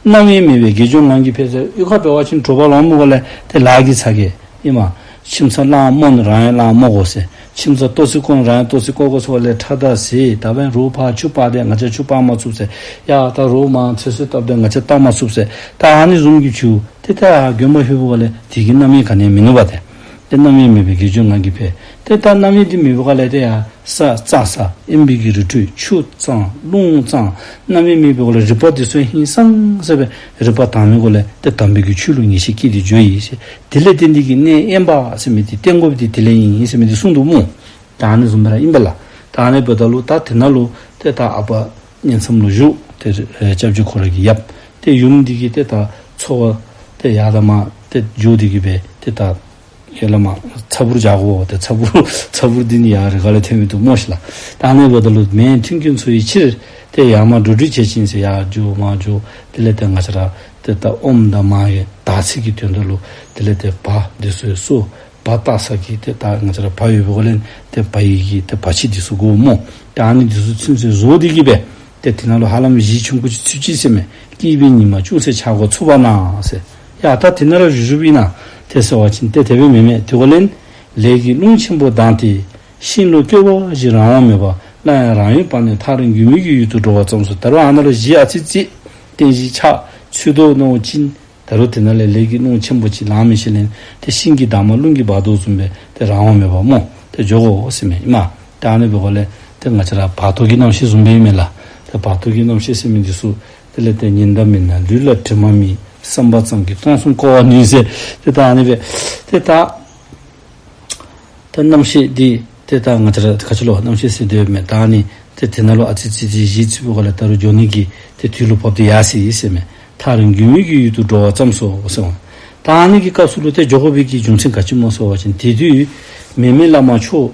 རྣམ་གཡེང་མེད་པས་དགེ་སྦྱོར་ངང་གིས་འཕེལ་ཟེར། གཡུས་ཁར་འབད་བ་ཅིན་དྲོ་པ་ལོང་མི་སྒང་ལས་ཏེ་ལཱ་གིས་ཚ་གྱང་ཨིན་མས། ཁྱིམ་ཚང་གླང་རྨོ་ནི་རང་ཡང་གླང་རྨོ་དགོ་ཟེར། ཁྱིམ་ཚང་ལྟོ་ཚིགས་བཀོ་ནི་རང་ཡང་ལྟོ་ཚིགས་བཀོ་དགོ་ཟེར་བ་ལས་ཁྲག་འདར་ཟེར། ད་འབདན་རོགས་ཕར་ཆུ་སྤར་ཏེ་ང་བཅས་ཆུ་སྤར་མ་ཚུགས་ཟེར། ཡ་ད་རོགས་མར་ཚེ་སྲོག་བཏབ་སྟེ་ང་བཅས་བཏབ་མ་ཚུགས་ཟེར། ད་ཨ་ནི་བཟུམ་གྱི་ཆུ་ཏེ་ད་དགོན་པ་ལྷོད་པའི་སྒང་ལས་དེ་གི་རྣམ་གཡེང་ག་ནི་ཡང་མིན་ནུག་པ་ཏེ། ཏེ་རྣམ་གཡེང་མེད་པས་དགེ་སྦྱོར་ངང་གིས་འཕེལ། ཏེ་ད་རྣམ་གཡེང་འདི་མེད་པའི་སྒང་ལས་ཏེ་ཡ་ས་རྩྭ་ཟ་དབེན་པའི་གི་རི་ཁྲོད་ཆུ་གཙང་རླུང་གཙང་རྣམ་གཡེང་མེད་པའི་སྒང་ལས་རིག་པ་འདི་ཚུ་ཧིང་སངས་ས་སྦེ་རིག་པ་དྭངས་མའི་སྒང་ལས་ཏེ་དམ་པའི་གི་ཆོས་ལུ་ངེས་ཤེས་སྐྱེས་ཏེ་འགྱོཝ་ཨིན་ཟེར། དེ་ལས་བརྟེན་ཏེ་གི་གནས་དབེན་པ་ཟེར་མི་འདི་བསྟེན་དགོ་པའི་འདི་དེ་ལས་ཨིན་ཟེར་མི་འདི་གསུངས་འདུག་སྨོ། ད་ཨ་ནི་བཟུམ་སྦེ་ར་ཨིན་པས་ལགས། ད་ཨ་ནི་འབདཝ་ད་ལུ་ད་དེ་ནང་ལུ་ཏེ་ད་ཨ་པ་བསྙེན་མཚམས་ལུ་བཞུགས་ཏེ་ཨེ་སྐྱབས་རྗེ་ཁོ་ར་གི་ཡབ་ཏེ་ཡུམ་འདི་གིས་ཏེ་ད་འཚོ་བ་ཏེ་ཡར་དང་མར་ཏེ་འགྱོ་སྟེ་གི་སྦེ་ཏེ་ད་ཡར་ལས་མར་ཚྭ་བུར་བཞག་དགོ། ཏེ་ཚྭ་བུར་ཚྭ་བུར་འདི་ནི་ཡར་རི་ཁ་ལས་ཐོན་མི་འདུག་སྨོ་ཤིག་ལགས། ད་ཨ་ནི་འབདཝ་ད་ལུ་མེས་མཐུན་རྐྱེན་འཚོ་བའི་ཕྱིར་ཏེ་ཡར་མར་འགྲོ་འགྲུལ་བྱེད་ཅིང་ཟེར་ཡར་འགྱོ་མར་འགྱོ། དེ་ལས་ཏེ་ང་བཅས་ར་ཏེ་ད་ཨོམ་དང་མར་གྱི་དར་ཚིལ་གྱི་དོན་དག་ལུ་དེ་ལས་ཏེ་བ་འདི་ཚུ་གསོ། བ་བཏགས་ས་གི་ཏེ་ད་ང་བཅས་ར་བ་ཡོད་པའི་སྒང་ལས་ཏེ་བ་ཡི་གི་ཏེ་བ་ཕྱེ་འདི་ཚུ་དགོ་སྨོ། ཏེ་ཨ་ནི་འདི་ཚུ་ཚུན་ཚོད་བཟོ་སྟེ་གི་སྦེ་ཏེ་དེ་ནང་ལུ་ཧ་ལམ་གཞི་ཆུང་ཀུ་ཅིག་ཚུད་ཅི་ཟེར་མས། སྐྱིད་པའི་ཉི་མ་ཅུང་ཟད་འཆར་འགོ་ཚུགས་པ་ན་ཟེར། ཡ་ད་དེ་ནང་ར་བཞུགས་བཞུགསཔ་ཨིན་ན་ཏེ་ཟེར་བ་ཅིན་ཏེ་དེ་སྦེ་མེན་མས། དེ་སྒང་ལས་ལས་ཀྱི་རླུང་ཆེན་པོ་ལྡང་སྟེ་ཤིང་ལོ་སྐྱོ་བ་ཞིག་རང་དབང་མེད་པར་སླར་ཡང་རང་ཡུལ་སྤངས་ནས་ཐག་རིང་རྒྱུས་མེད་ཀྱི་ཡུལ་དུ་འགྲོ་བར་བརྩམས་སོ། ད་རུང་ཨ་ནཱ་ལུ་གཞི་ཨ་ཙི་ཅིག་རྟེན་གཞི་ཆགས་ཚུད་དོ་མནོ་བ་ཅིན་ད་རུང་དེ་ནང་ལས་ལས་ཀྱི་རླུང་ཆེན་པོ་ཅིག་ལང་མི་ཤེས་ལས་ཏེ་ཤིང་གི་འདབ་མ་རླུང་གིས་འབག་དོ་བཟུམ་སྦེ་ཏེ་རང་དབང་མེད་པར་སྨོ་ཏེ་འགྱོ་དགོ་ཟེར་མས་ཨིན་མས། ཏེ་ཨ་ནི་འབདཝ་ལས་ཏེ་ང་བཅས་ར་བར་དོ་གི་རྣམ་ཤེས་བཟུམ་སྦེ་ཨིན་མས་ལགས། ཏེ་བར་དོ་གི་རྣམ་ཤེས་ཟེར་མི་འདི་ཚུ་དེ་ལས་ཏེ་ཉི་ཟླ་མེད་ན་ལུས་ལ་དྲི་མ་མེད། བསམ་པ་ཙམ་གྱིས་སྟོང་གསུམ་བསྐོར་བར་ནུས་ཟེར། ཏེ་ད་ཨ་ནི་སྦེ་ཏེ་ད་ཏེ་རྣམ་ཤེས་འདི་ ཏེ་ད་ང་བཅས་ར་ག་ཅི་ལོ་རྣམ་ཤེས་ཟེར་དོ་མེན། ད་ཨ་ནི་ཏེ་དེ་ནང་ལུ་ཨ་ཙི་ཙི་ཅིག་བཞེས་ཚུགས་པའི་སྒང་ལས་ད་རུང་འགྱོ་ནི་གི་ཏེ་དུས་ལུ་བབས་ཏེ་ཡར་སོ་ཡི་ཟེར་མས། ཐག་རིང་རྒུད་མའི་གི་ཡུལ་དུ་འགྲོ་བར་བརྩམས་སོ་ཟེར་འོང་། ད་ཨ་ནི་གི་སྐབས་སུ་ལུ་ཏེ་འགྱོ་དགོ་པའི་གི་རྒྱུ་མཚན་ག་ཅི་སྨོ་ཟེར་བ་ཅིན་དེ་དུས་མེ་མེ་བླ་མ་མཆོག་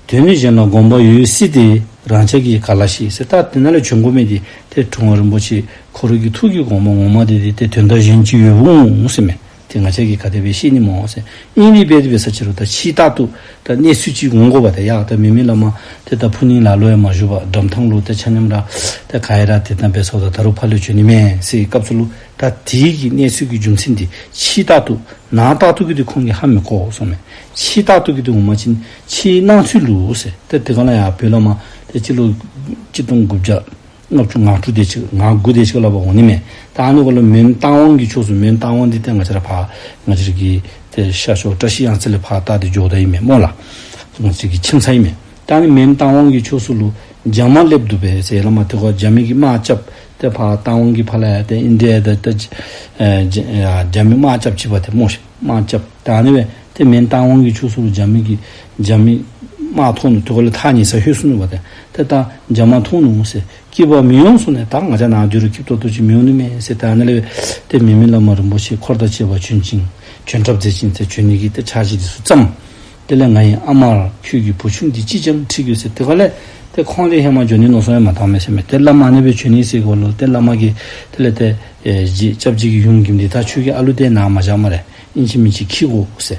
དོན་ནི་གཞན་ལ་དགོངས་པ་ཡོད་སྲིད་དེ་རང་ཅག་གིས་ག་ལ་ཤེས་ཟེར། ད་དེ་ནང་ལས་བྱོན་དགོ་མི་དེ་ཏེ་གྲུབ་དབང་རིན་པོ་ཆེ་ཁོ་རའི་གི་ཐུགས་ཀྱི་དགོངས་པ་ངོ་མ་དེ་དེ་ཏེ་དོན་དག་གཞན་ཅིག་ཡོདཔ་འོང་ཟེར་མས། ཏེ་ང་བཅས་ཀྱིས་ག་དེ་སྦེ་ཤེས་ནི་སྨོ་ཟེར། ཨིན་རུང་འབད་དེ་འབད་ས་ཅིག་རུང་ད་ཕྱི་ལྟར་དུ་ད་གནས་ཚུལ་ཅིག་འོང་དགོ་པ་ཏེ། ཡ་ད་མེ་མེ་བླ་མ་ཏེ་ད་ཕུ་ནུ་ལ་ལུ་ཡང་མ་བཞུགས་པར་འགྲམ་ཐང་ལུ་ཏེ་ཆ་མཉམ་ར་ཏེ་ག་ཡ་ར་ཏེ་ད་འབད་སོ་ད་ད་རུང་ཕར་ལས་བྱོན་ནི་མས་ཟེར་བའི་སྐབས་སུ་ལུ་ད་དེ་གི་གནས་ཚུལ་གྱི་རྒྱུ་མཚན་དེ་ཕྱི་ལྟར་དུ་ནང་ལྟར་དུ་གི་དེ་ཁོང་གིས་ཧ་མི་གོ་གསུངས་མས། ཕྱི་ལྟར་དུ་གི་དེ་འོང་པ་ཅིན་ཕྱིའི་སྣང་ཚུལ་ལུ་ཟེར། ཏེ་དེ་སྒང་ལས་ཡར་བོད་བླ་མ་ཏེ་སྤྱི་ལོ་གཅིག་སྟོང་དགུ་བརྒྱ་ལྔ་བཅུ་ང་དྲུག་དེ་ཅིག་ང་དགུ་དེ་ཅིག་ལུ་འབད་འོང་ནི་མས། ད་ཨ་ནི་གུ་ལུ་མོན་རྟ་དབང་གི་ཕྱོགས་སུ། མོན་རྟ་དབང་འདི་ཏེ་ང་བཅས་ར་ཕར་ང་བཅས་ར་གི་ཏེ་ཤར་ཕྱོགས་བཀྲ་ཤིས་གཡང་རྩེ་ལས་ཕར་ལྟ་སྟེ་འགྱོཝ་ད་ཨིན་མས་སྨོ་ལགས། ང་བཅས་ཀྱི་ཁྱིམ་ཚང་ཨིན་མས། ད་ཨ་ནི་མོན་རྟ་དབང་གི་ཕྱོགས་སུ་ལུ་རྒྱ་དམག་སླེབས་འདུག་པས་ཟེར། བླ་མ་ཏེ་ཁོ་རྒྱ་མི་གི་དམག་རྐྱབ་ཏེ་ཕར་རྟ་དབང་གི་ཕར་ལས་ཡར་ཏེ་ཨིན་ཌི་ཡ་ད་ད་ཨེ་རྒྱ་ཨེ་རྒྱ་མི་དམག་རྐྱབ་ཅི་པ་ཏེ་སྨོ་ཤིག། དམག་རྐྱབ། ད་ཨ་ནི་སྦེ་ཏེ་མོན་རྟ་དབང་གི་ཕྱོགས་སུ་ལུ་རྒྱ་མི་གི་རྒྱ་མི་དམག་མཐོང་ནུག། ཏེ་ཁོ་ལས་ཐག་ཉེ་སར་ལྷོད་སོང་ནུག་པ་ཏེ། ཏེ་ད་རྒྱ་དམག་མཐོང་ནུག་ཟེར། སྐྱིད་པ་མི་ཡོང་གསུངས་ནས། ད་ང་བཅས་ནཱ་སྡོད་རུང་སྐྱིད་ཏོག་ཏོ་ཅིག་མི་འོང་ནི་མས་ཟེར། ད་ཨ་ནི་ལས་ཏེ་མེ་མེ་བླ་མ་རིན་པོ་ཆེ་འཁོར་དང་བཅས་པ་བྱོན་ཅིང་བྱོན་གྲབས་མཛད་ཅིང་ཏེ་བྱོན་ནི་གི་ཏེ་ཕྱག་བཞེས་འདི་ཚུ་བརྩམས། དེ་ལས་ང་ཡི་ཨ་མར་ཁྱོད་ཀྱི་བུ་ཆུང་འདི་ཅིས་ཀྱང་ཁྲིད་དགོས་ཟེར། ཏེ་ག་ལས་ཏེ་ཁོང་ལས་ཧེ་མ་འགྱོ་ནི་མནོ་བསམ་ཡང་མ་བཏང་མས་ཟེར་མས། ཏེ་བླ་མ་ཨ་ནི་སྦེ་བྱོན་ནི་ཟེར་གོ་ལོ། ཏེ་བླ་མ་གིས་དེ་ལས་ཏེ་ཨེ་རྗེ་སྐྱབས་རྗེ་གི་ཡུམ་གྱིས་འདི་ད་ཁྱོད་ཀྱི་ཨ་ལུ་དེ་ནཱ་མ་བཞག་སྨ་རེ། ཨིན་ཅི་མིན་ཅི་འཁྱིད་དགོ་ཟེར།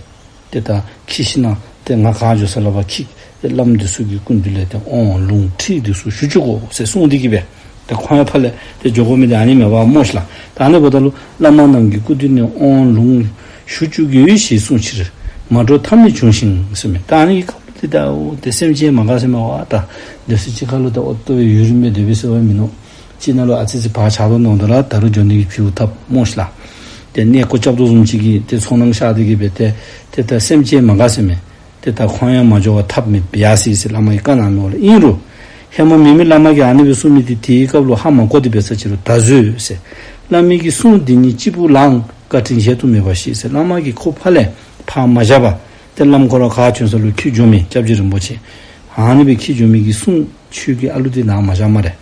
ཏེ་ད་འཁྱིད་ཞིན་ན་ཏེ་ང་ག་འགྱོ་ས་ལུ་ཕར་འཁྱིད། ཏེ་བླམ་འདི་ཚུ་གི་སྐུ་མདུན་ལས་ཏེ་དབང་ལུང་ཁྲིད་འདི་ཚུ་ཞུ་བཅུག་དགོ་ཟེར་གསུངས་ཏེ་གི་སྦེ། ཏེ་ཁོང་ཡང་ཕར་ལས་ཏེ་འགྱོ་དགོ་མི་དེ་ཨ་ནི་མས་པ་སྨོ་ཤིག་ལགས། ད་ཨ་ནི་འབདཝ་ད་ལུ་བླ་མ་རྣམས་ཀྱི་སྐུ་མདུན་ནས་དབང་ལུང་ཞུ་བཅུག་ཡོད་ཞེས་གསུངས་ཕྱིར་མ་འགྲོ་ཐབས་མེད་བྱུང་ཞིང་ཟེར་མས། ད་ཨ་ནི་གི་སྐབས་ལུ་ཏེ་ད་འོ་ཏེ་སེམས་ཅན་མ་དགའ་ཟེར་མས་པ། ད་སྡོད་ས་ཅིག་ཁར་ལུ་ད་ཨོ་ཏོ་སྦེ་ཡུན་རིངམོ་སྦེ་སྡོད་པས་ཟེར་བ་མིན་ནུག། ཅིག་ནང་ལུ་ཨ་ཙི་ཙི་བག་ཆགས་དོ་མནོཝ་ད་ར་ད་རུང་འགྱོ་ནི་གི་ཕྱིའུ་ཐབས་སྨོ་ཤིག་ལགས། ཏེ་གནས་སྐོར་རྐྱབ་དོ་བཟུམ་ཅིག་གི་ཏེ་ཚོར་སྣང་ཤར་ཏེ་གི་སྦེ་ཏེ་ཏེ་ད་སེམས་ཅན་མ་དགའ་ཟེར་མས། ཏེ་ད་ཁོང་ཡང་མ་འགྱོ་བར་ཐབས་མེད་པར་ཡར་སོ་ཡི་ཟེར་བླ་མ་གིས་བཀའ་གནང་མི་འོང་ལགས། ཨིན་རུང་ཧེ་མ་མེ་མེ་བླ་མ་གིས་ཨ་ནི་སྦེ་གསུངས་མི་དེ་དེའི་སྐབས་ལུ་ཧ་མ་གོ་སྟེ་འབད་ས་ཅིག་རུང་ད་གཟོད་ཟེར། བླ་མའི་གི་གསུང་འདི་ཉིད་གཅིག་པུ་ལའང་བཀའ་དྲིན་གཞལ་དུ་མེད་པ་ཞིག་ཟེར། བླ་མ་གིས་ཁོ་ཕར་ལས་ཕར་མ་བཞག་པར་ཏེ་བླམ་ཁོ་ར་ག་བྱོན་ས་ལུ་འཁྱིད་འགྱོ་མི་སྐྱབས་རྗེ་རིན་པོ་ཆེ་ཨ་ནི་སྦེ་འཁྱིད་འགྱོ་མི་གི་གསུང་ཁྱོད་ཀྱི་ཨ་ལུ་དེ་ནཱ་མ་བཞག་སྨ་རེ།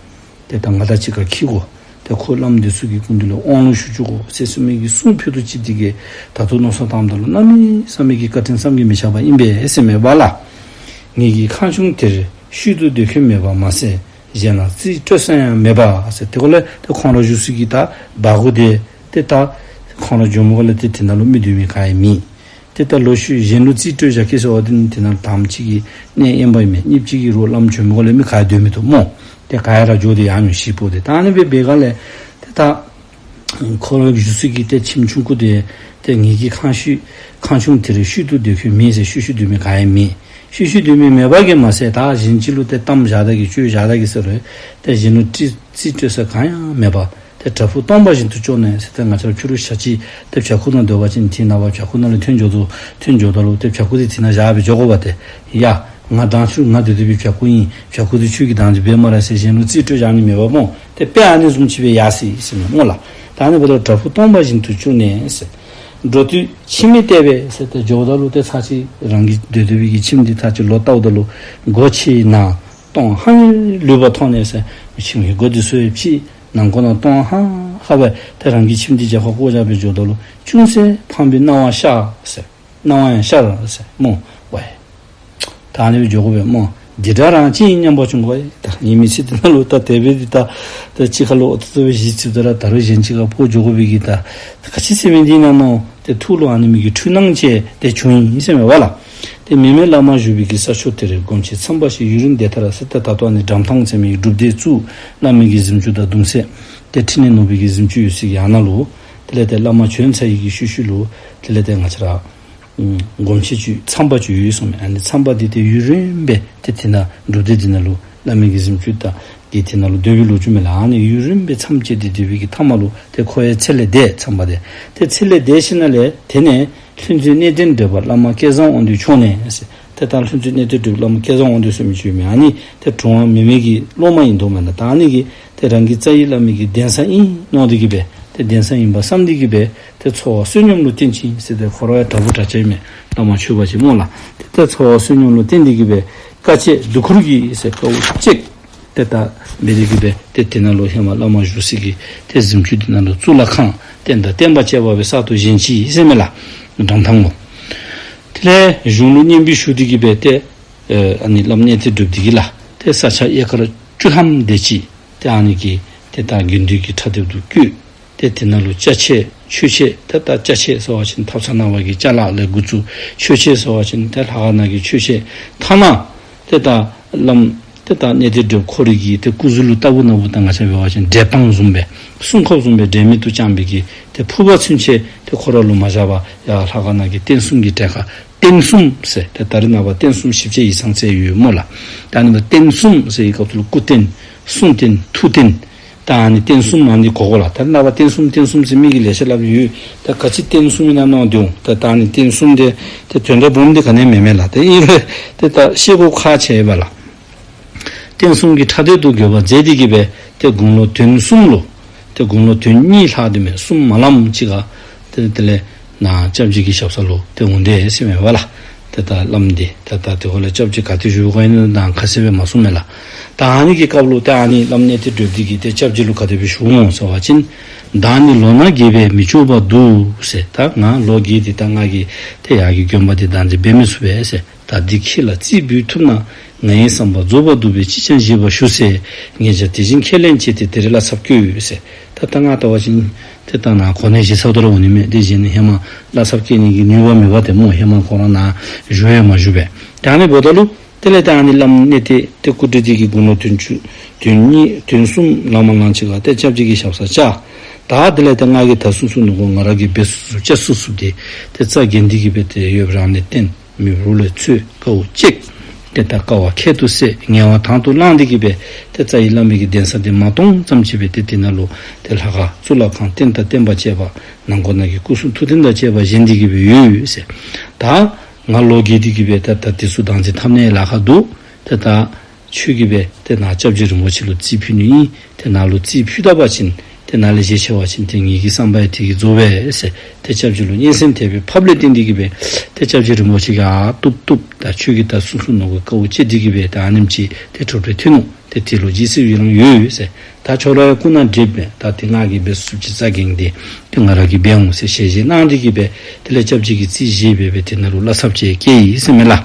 ཏེ་ད་ང་དང་གཅིག་ཁར་འཁྱིད་དགོ། ཏེ་ཁོ་བླམ་འདི་ཚུ་གི་སྐུ་མདུན་ལུ་དབང་ལུང་ཞུ་བཅུག་དགོ་ཟེར་གསུངས་མི་གི་གསུང་ཕུལ་དོ་ཅིག་འདི་གིས་ད་ལྟོ་མནོ་བསམ་བཏངམ་ད་ལུ་གནམ་མེད་ས་མེད་ཀྱི་བཀའ་དྲིན་བསམ་གྱིས་མི་ཁྱབ་པ་ཨིན་པས་ཟེར་མས་པ་ལགས། ངེད་ཀྱི་ཁང་ཆུང་དེར་ཤུལ་དུ་སྡོད་ཁྱོན་མེད་པ་མ་ཟད་གཞན་ལ་རྩིས་སྤྲོད་ས་ཡང་མེད་པ་ཟེར། ཏེ་གོ་ལས་ཏེ་ཁོང་ར་བཞུགས་ས་གི་ད་སྦ་སྒོ་དེ་ཏེ་ད་ཁོང་ར་འགྱོ་མི་གོ་ལས་ཏེ་དེ་ནང་ལུ་མི་སྡོད་མི་ག་ཡང་མེད། ཏེ་ད་ལོག་ཤུལ་གཞན་ལུ་རྩིས་སྤྲོད་བཞག་གེ་ཟེར་བ་དེ་ནི་དེ་ནང་དང་པ་ཅིག་གི་གནས་དབེན་པ་ཨིན་མས། གཉིས་པ་ཅིག་གི་རོགས་བླམ་བྱོན་མི་གོ་ལས་མི་ག་ཡང་སྡོད་མི་བཏུབ་སྨོ། ཏེ་ག་ཡ་ར་འགྱོ་སྟེ་ཡང་ཉུང་ཤོས་པོ་ཏེ་ད་ཨ་ནི་སྦེ་འབད་ག་ལས་ཏེ་ད་ཁོ་ར་བཞུགས་ས་གི་ཏེ་ཁྱིམ་ཆུང་ཀུ་དེ་ཏེ་ངེད་ཀྱི་ཁང་ཤུལ་ཁང་ཆུང་དེར་ཤུལ་དུ་སྡོད་ཁྱོན་མེད་ཟེར། ཤུལ་ཤུལ་སྡོད་མི་ག་ཡང་མེད། ཤུལ་ཤུལ་སྡོད་མི་མེད་པ་གིས་མ་ཟད་ད་གཞན་ཅིག་ལུ་ཏེ་གཏམ་བཞག་ད་གི་བཅོལ་བཞག་ད་གི་ཟེར་རུང་ཏེ་གཞན་ལུ་རྩིས་རྩིས་སྤྲོད་ས་གང་ཡང་མེད་པར་ཏེ་བྲག་ཕུག་སྟོང་པ་བཞིན་དུ་སྐྱོ་ནས་ཟེར། ཏེ་ང་བཅས་ར་ཕྱི་རུ་ཞག་གཅིག་ཏེ་བྱག་ཁུག་ནང་སྡོད་པ་ཅིན་དེ་ནངས་པ་བྱག་ཁུག་ནང་ལས་ཐོན་འགྱོ་དོ་ཐོན་འགྱོཝ་ད་ལུ་ཏེ་བྱག་ཁུག་དེ་དེ་ནང་བཞག་སྦེ་འགྱོ་དགོ་པ་ཏེ། ཡ་ང་དང་ཕྱི་རུ་ང་སྡོད་སྡོད་པའི་བྱག་ཁུག་ཨིན། བྱག་ཁུག་དེ་ཁྱོད་ཀྱིས་དང་འདོད་འབད་སྨ་རེ་ཟེར་གཞན་ལུ་རྩིས་སྤྲོད་བཞག་ནི་མེད་པ་སྨོ། ཏེ་དཔེ་ཨ་ནི་བཟུམ་ཅིག་སྦེ་ཡར་སོ་ཡི་ཟེར་མས་སྨོ་ལགས། ད་ཨ་ནི་འབདཝ་ད་བྲག་ཕུག་སྟོང་པ་བཞིན་དུ་སྐྱོ་ནས་ཟེར། འགྲོ་དུས་ཁྱིམ་མི་བལྟས་པས་ཟེར། ཏེ་འགྱོཝ་ད་ལུ་ཏེ་ཚར་གཅིག་རང་གི་སྡོད་སྡོད་པའི་གི་ཁྱིམ་འདི་ཚར་གཅིག་ལོག་བལྟཝ་ད་ལུ་སྒོ་ཕྱེ་ན་སྟོང་ཧ་ལུས་པ་མཐོང་ནས་ཟེར། ཁྱིམ་གྱི་སྒོ་འདི་ཚུ་ཕྱེ་ནང་ཁོག་ནང་སྟོང་ཧ་ཧ་སྦེ་ཏེ་རང་གི་ཁྱིམ་འདི་རྒྱབ་ཁར་བཀོག་བཞག་སྦེ་འགྱོཝ་ད་ལུ་ཅུང་ཟད་ཕངས་པའི་སྣང་བ་ཤར་ཟེར། སྣང་བ་ཡང་ཤར་ཟེར་སྨོ། ཝའི་ད་ཨ་ནི་སྦེ་འགྱོ་དགོ་པས་སྨོ། འདི་འདྲ་རང་ཅི་ཡིན་སྙམ་པ་བྱུང་གོ། ད་ངེའི་མི་ཚེ་འདི་ནང་ལུ་ད་དེ་སྦེ་འདི་ད་ད་གཅིག་ཁར་ལུ་ཨོ་ཏོ་ཏོ་སྦེ་གཞི་བཙུགས་ད་ར་ད་རུང་གཞན་གཅིག་ཁར་སྤོ་འགྱོ་དགོ་པའི་གི་ད་ག་ཅི་ཟེར་མི་འདི་ཨིན་ན་མནོ་སྟེ་ཐུགས་ལུ་ཨ་ནི་མི་གི་འཁྲུལ་སྣང་ཅིག་ཏེ་བྱུང་ཡི་ཟེར་མས་པ་ལགས། ཏེ་མེ་མེ་བླ་མ་བཞུགས་པའི་གི་ས་ཕྱོགས་དེར་སྒོམ་ཆེན་ཚངས་པ་ཞིག་ཡུན་རིང་བསྡད་མཐར་ཟེར། ཏེ་ད་ལྟོ་ཨ་ནི་འགྲམ་ཐང་ཟེར་མི་གི་སྒྲུབ་སྡེ་བཙུགས། བླ་མའི་གི་གཟིམ་ཅུང་དང་གདུང་སྲས་ཏེ་ཕྲིན་ལས་ནོར་བུའི་གི་གཟིམ་ཅུང་ཡོད་སའི་གི་ཡང་ན་ལུ་དེ་ལས་ཏེ་བླ་མ་བྱོན་ཚར་ཡི་གི་ཤུལ་ཤུལ་ལུ་དེ་ལས་ཏེ་ང་བཅས་ར་སྒོམ་ཆེན་ཅིག་ཚངས་པ་ཅིག་ཡོད་གསུངས་མས། ཨ་ནི་ཚངས་པ་འདི་ཏེ་ཡུན་རིང་སྦེ་ཏེ་དེ་ནང་སྒྲུབ་སྡེ་འདི་ནང་ལུ་བླ་མའི་གི་གཟིམ་ཅུང་དང་གི་དེ་ནང་ལུ་སྡོད་པའི་ལོ་རྒྱུས་མས་ལགས། ཨ་ནི་ཡུན་རིང་སྦེ་མཚམས་བཅད་དེ་སྡོད་པའི་གི་མཐའ་མ་ལུ་ཏེ་ཁོ་ཡང་ཚེ་ལས་འདས། ཚངས་པ་དེ་ཏེ་ཚེ་ལས་འདས་ཞིནམ་ལས་དེ་ནས་ལྷུན་རྩེ་གནས་བརྟན་བགྲེས་པ་བླ་མ་སྐལ་བཟང་དབང་འདུས་མཆོག་ནས་ཟེར། ཏེ་ད་ལྷུན་རྩེ་གནས་བརྟན་བགྲེས་པ་བླ་མ་སྐལ་བཟང་དབང་འདུས་ཟེར་མི་ཅིག་ཡོད་མས། ཨ་ནི་ཏེ་གྲུབ་དབང་མེ་མེ་གི་སློབ་མ་ཨིན་དོ་མེན་ན། ད་ཨ་ནི་གིས་ཏེ་རང་གི་རྩ་བའི་བླ་མའི་གི་གདན་ས་ཨིན་མནོ་སྟེ་གི་སྦེ་ ཏེ་གདན་ས་ཨིན་པ་བསམ་སྟེ་གི་སྦེ་ཏེ་འཚོ་བ་བསོད་སྙོམས་ལུ་བརྟེན་ཅི་ཟེར། ཏེ་ཁོ་ར་ཡང་དྲག་པོ་དྲག་ཅན་མས། བླ་མ་ཆོས་པ་ཅིག་སྨོ་ལགས། ཏེ་ད་འཚོ་བ་བསོད་སྙོམས་ལུ་བརྟེན་ཏེ་གི་སྦེ་དཀའ་སྤྱད་སྡུག་ཁུར་གྱིས་ཟེར་དཀའཝ་སྤྱད། ཏེ་ད་འབད་དེ་གི་སྦེ་ཏེ་དེ་ནང་ལུ་ཧེ་མ་བླ་མ་བཞུགས་སའི་གི་ཏེ་གཟིམ་ཅུང་དེ་ནང་ལུ་གཙུག་ལག་ཁང་རྟེན་དང་བརྟེན་པ་བཅས་པ་སྦེ་གསར་དུ་བཞེངས་ཅི་ཟེར་མས་ལགས། འགྲམ་ཐང་ལུ། དེ་ལས་གཞུང་ལུ་སྙན་འབུལ་ཞུ་སྟེ་གི་སྦེ་ཏེ་ཨ་ནི་བླམ་གནས་བརྟན་སྒྲུབ་སྡེ་གིས་ལགས། ཏེ་ས་ཆ་ཨེ་ཀར་བཅུ་ཐམ་དེ་ཅིག་ཏེ་ཨ་ནི་གི་ཏེ་ད་དགེ་འདུན་གྱི་ཕྲག་དེབ་ཏུ་བཀོད། ཏེ་དེ་ནང་ལུ་ཅ་ཆས་མཆོད་ཆས། ཏེ་ད་ཅ་ཆས་ཟེར་བ་ཅིན་ཐབ་ཚང་ནང་པ་གི་ཅ་ལ་ལས་འགོ་བཙུགས། མཆོད་ཆས་ཟེར་བ་ཅིན་ཏེ་ལྷ་ཁང་ནང་གི་མཆོད་ཆས། ཐ་ན་ཏེ་ད་བླམ་ཏེ་ད་གནས་བརྟན་སྒྲུབ་ཁོ་རའི་གི་ཏེ་སྐུ་གཟུགས་ལུ་བལྟ་བུ་ན་བུ་ད་ང་བཅས་འབད་བ་ཅིན་འབྲས་སྤང་བཟུམ་སྦེ་སྲུང་སྐྱོབ་བཟུམ་སྦེ་འབྲས་མེད་དུ་བཅངས་པའི་གི་ཏེ་ཕུར་པ་ཚུན་ཆད་ཏེ་ཁོ་ར་ལུ་མ་བཞག་པར་ཡར་ལྷ་ཁང་ནང་གི་རྟེན་གསུམ་གྱི་གྲལ་ཁར་རྟེན་གསུམ་ཟེར། ཏེ་ད་རེས་ནངས་པ་རྟེན་གསུམ་ཞིབ་དཔྱད་ཡིག་ཚང་བཙལ་ཡོད་སྨོ་ལགས། ད་ཨ་ནི་སྦེ་རྟེན་གསུམ་ཟེར་བའི་སྐབས་སུ་ལུ་སྐུ་རྟེན་གསུང་རྟེན་ཐུགས་རྟེན། ད་ཨ་ནི་རྟེན་གསུམ་ཨ་ནི་གོ་དགོ་ལགས། ད་རེས་ནངས་པ་རྟེན་གསུམ་རྟེན་གསུམ་ཟེར་མི་གིས་ལེ་ཤ་སླབ་ཡོད། ད་ག་ཅི་རྟེན་གསུམ་ཨིན་ན་མནོ་སྟེ་འོང་། ད་ད་ཨ་ནི་རྟེན་གསུམ་དེ་ཏེ་དོན་དག་སྦོམ་དེ་ག་ནི་མེད་མས་ལགས། ཏེ་ཨིན་རུང་ཏེ་ད་ཤེས་དགོཔ་ཁག་ཆེ་བས་ལགས། རྟེན་གསུམ་གྱི་ཕྲག་དེབ་ཏུ་འགོད་པ་མཛད་དེ་གི་སྦེ་ཏེ་དགུང་ལོ་དོན་གསུམ་ལུ་ཏེ་དགུང་ལོ་དོན་གཉིས་ལྷག་སྟེ་མས། གསུམ་མ་ལངམ་ཅིག་ཁར་ཏེ་དེ་ལས་ནཱ་སྐྱབས་རྗེ་གི་ཞབས་ས་ལུ་ཏེ་འོང་དེས་ཟེར་མས་པ་ལགས། ཏེ་ད་བླམ་འདི་ཏེ་ད་དེ་ཁར་ལས་སྐྱབས་རྗེ་ག་ཏེ་བཞུགས་ག་ཨིན་ན་ད་ཁ་གསལ་སྦེ་མ་གསུངས་མས་ལགས། ད་ཨ་ནི་གི་སྐབས་ལུ་ཏེ་ཨ་ནི་བླམ་གནས་བརྟན་སྒྲུབ་སྡེ་གིས་ཏེ་སྐྱབས་རྗེ་ལུ་ག་དེ་སྦེ་ཞུཝ་སྨོ་ཟེར་བ་ཅིན། བདག་ནི་ལོ་ན་རྒས་པས་མི་ལྕོགས་པར་འདུག་ཟེར། ད་ང་ལོ་རྒས་ཏེ་ད་ང་གིས་ཏེ་ཡར་གྱི་དགོན་པ་འདི་བདག་འཛིན་འབད་མི་ཚུགས་པས་ཟེར། ད་འདི་ཁྱེད་ལ་རྩིས་འབུལ་ཐུབ་ན། ང་ཡི་བསམ་པ་རྫོགས་པར་འདུག་པས་ཅིས་ཀྱང་བཞེས་པར་ཞུ་ཟེར། ངེད་ཅག་དེ་བཞིན་ཁས་ལེན་བྱས་ཏེ་དེ་རིང་བླ་ཚབ་བསྐོས་ཟེར། ད་ད་ང་ལྟ་བ་ཅིན་ཏེ་ད་ནཱ་གོ་གནས་བཞེས་ཚརཝ་ད་ར་འོང་ནི་མས། དེ་བཞིན་ཧེ་མ་བླ་ཚབ་བསྐོ་ནི་གི་ནུས་པ་མེད་པ་དེ་སྨོ། ཧེ་མ་ཁོ་ར་ནཱ་བཞུགས་ཡང་མ་བཞུགས་པས། ད་ཨ་ནི་འབདཝ་ད་ལུ་དེ་ལས་ད་ཨ་ནི་བླམ་གནས་བརྟན་ཏེ་སྐུ་བགྲེས་འདི་གིས་དགུང་ལོ་དོན་བཅུ་དོན་གཉིས་དོན་གསུམ་ལང་མ་ལང་ཅིག་ཁར་ཏེ་སྐྱབས་རྗེ་གི་ཞབས་སར་བཅར། ད་དེ་ལས་ཏེ་ང་གིས་ད་གསུངས་གསུངས་ནུག་གོ། ང་ར་གིས་འབད་ཚུགས་ཚུགས་བྱ་ཚུགས་ཚུགས་ཏེ་ཏེ་རྩ་འགེངས་ཏེ་གི་སྦེ་ཏེ་ཡོདཔ་རང་ལས་བརྟེན་མེདཔ་རོགས་ལས་འཚོལ་དཀའཝ་སྤྱད། ཏེ་ད་དཀའ་བ་ཁྱད་དུ་བསད་ངལ་བ་དང་དུ་བླངས་ཏེ་གི་སྦེ་ཏེ་རྩ་བའི་བླ་མའི་གི་གདན་ས་འདི་མ་སྟོངས་ཙམ་ཅིག་སྦེ་ཏེ་དེ་ནང་ལུ་ཏེ་ལྷ་ཁང་གཙུག་ལག་ཁང་རྟེན་དང་བརྟེན་པ་བཅས་པ་ནང་ཁོག་ནང་གི་སྐུ་གསུང་ཐུགས་རྟེན་དང་བཅས་པ་བཞེངས་ཏེ་གི་སྦེ་ཡོད་ཟེར། ད་ང་ལོ་རྒས་ཏེ་གི་སྦེ་ད་ད་དེ་ཚུ་བདག་འཛིན་འཐབ་ནི་ལཱ་ཁག་འདུག། ཏེ་ད་ཁྱོད་ཀྱིས་སྦེ་ཏེ་ནཱ་སྐྱབས་རྗེ་རིན་པོ་ཆེ་ལུ་རྩིས་ཕུལ་ནི་ཨིན། ཏེ་ནཱ་ལུ་རྩིས་ཕུལ་ད་པ་ཅིན་ཏེ་ནཱ་ལས་བཞེས་ཆི་བ་ཅིན་ཏེ་ངེ་གི་བསམ་པ་ཡང་དེ་གིས་རྫོགས་པས་ཟེར། ཏེ་སྐྱབས་རྗེ་ལུ་སྙན་སེང་དེ་སྦེ་ཕབ་ལས་བརྟེན་ཏེ་གི་སྦེ་ཏེ་སྐྱབས་རྗེ་རིན་པོ་ཆེ་གིས་ཨ་བཏུབ་བཏུབ། ད་ཁྱོད་ཀྱིས་ད་གསུངས་གསུངས་ནུག་གོ། དཀའཝ་སྤྱད་དེ་གི་སྦེ་ད་ཨ་ནེམ་ཅིག་ཏེ་གྲུབ་འབྲས་ཐོན་ནུག། ཏེ་དེ་ལུ་རྗེས་སུ་ཡི་རང་ཡོད་ཟེར། ད་ཁྱོད་ར་ཡང་སྐུ་ན་བགྲེསཔ་མས། ད་ཏེ་ང་གིས་འབད་ཚུགས་ཚུགས་ཅིག་རྩ་འགེངས་ཏེ་ཏེ་ང་ར་གིས་འབད་འོང་ཟེར་ཞལ་བཞེས་གནང་སྟེ་གི་སྦེ་དེ་ལས་སྐྱབས་རྗེ་གིས་རྩིས་བཞེས་སྦེ་སྦེ་དེ་ནང་ལུ་བླ་ཚབ་ཅིག་བསྐོས་ཡི་ཟེར་མས་ལགས།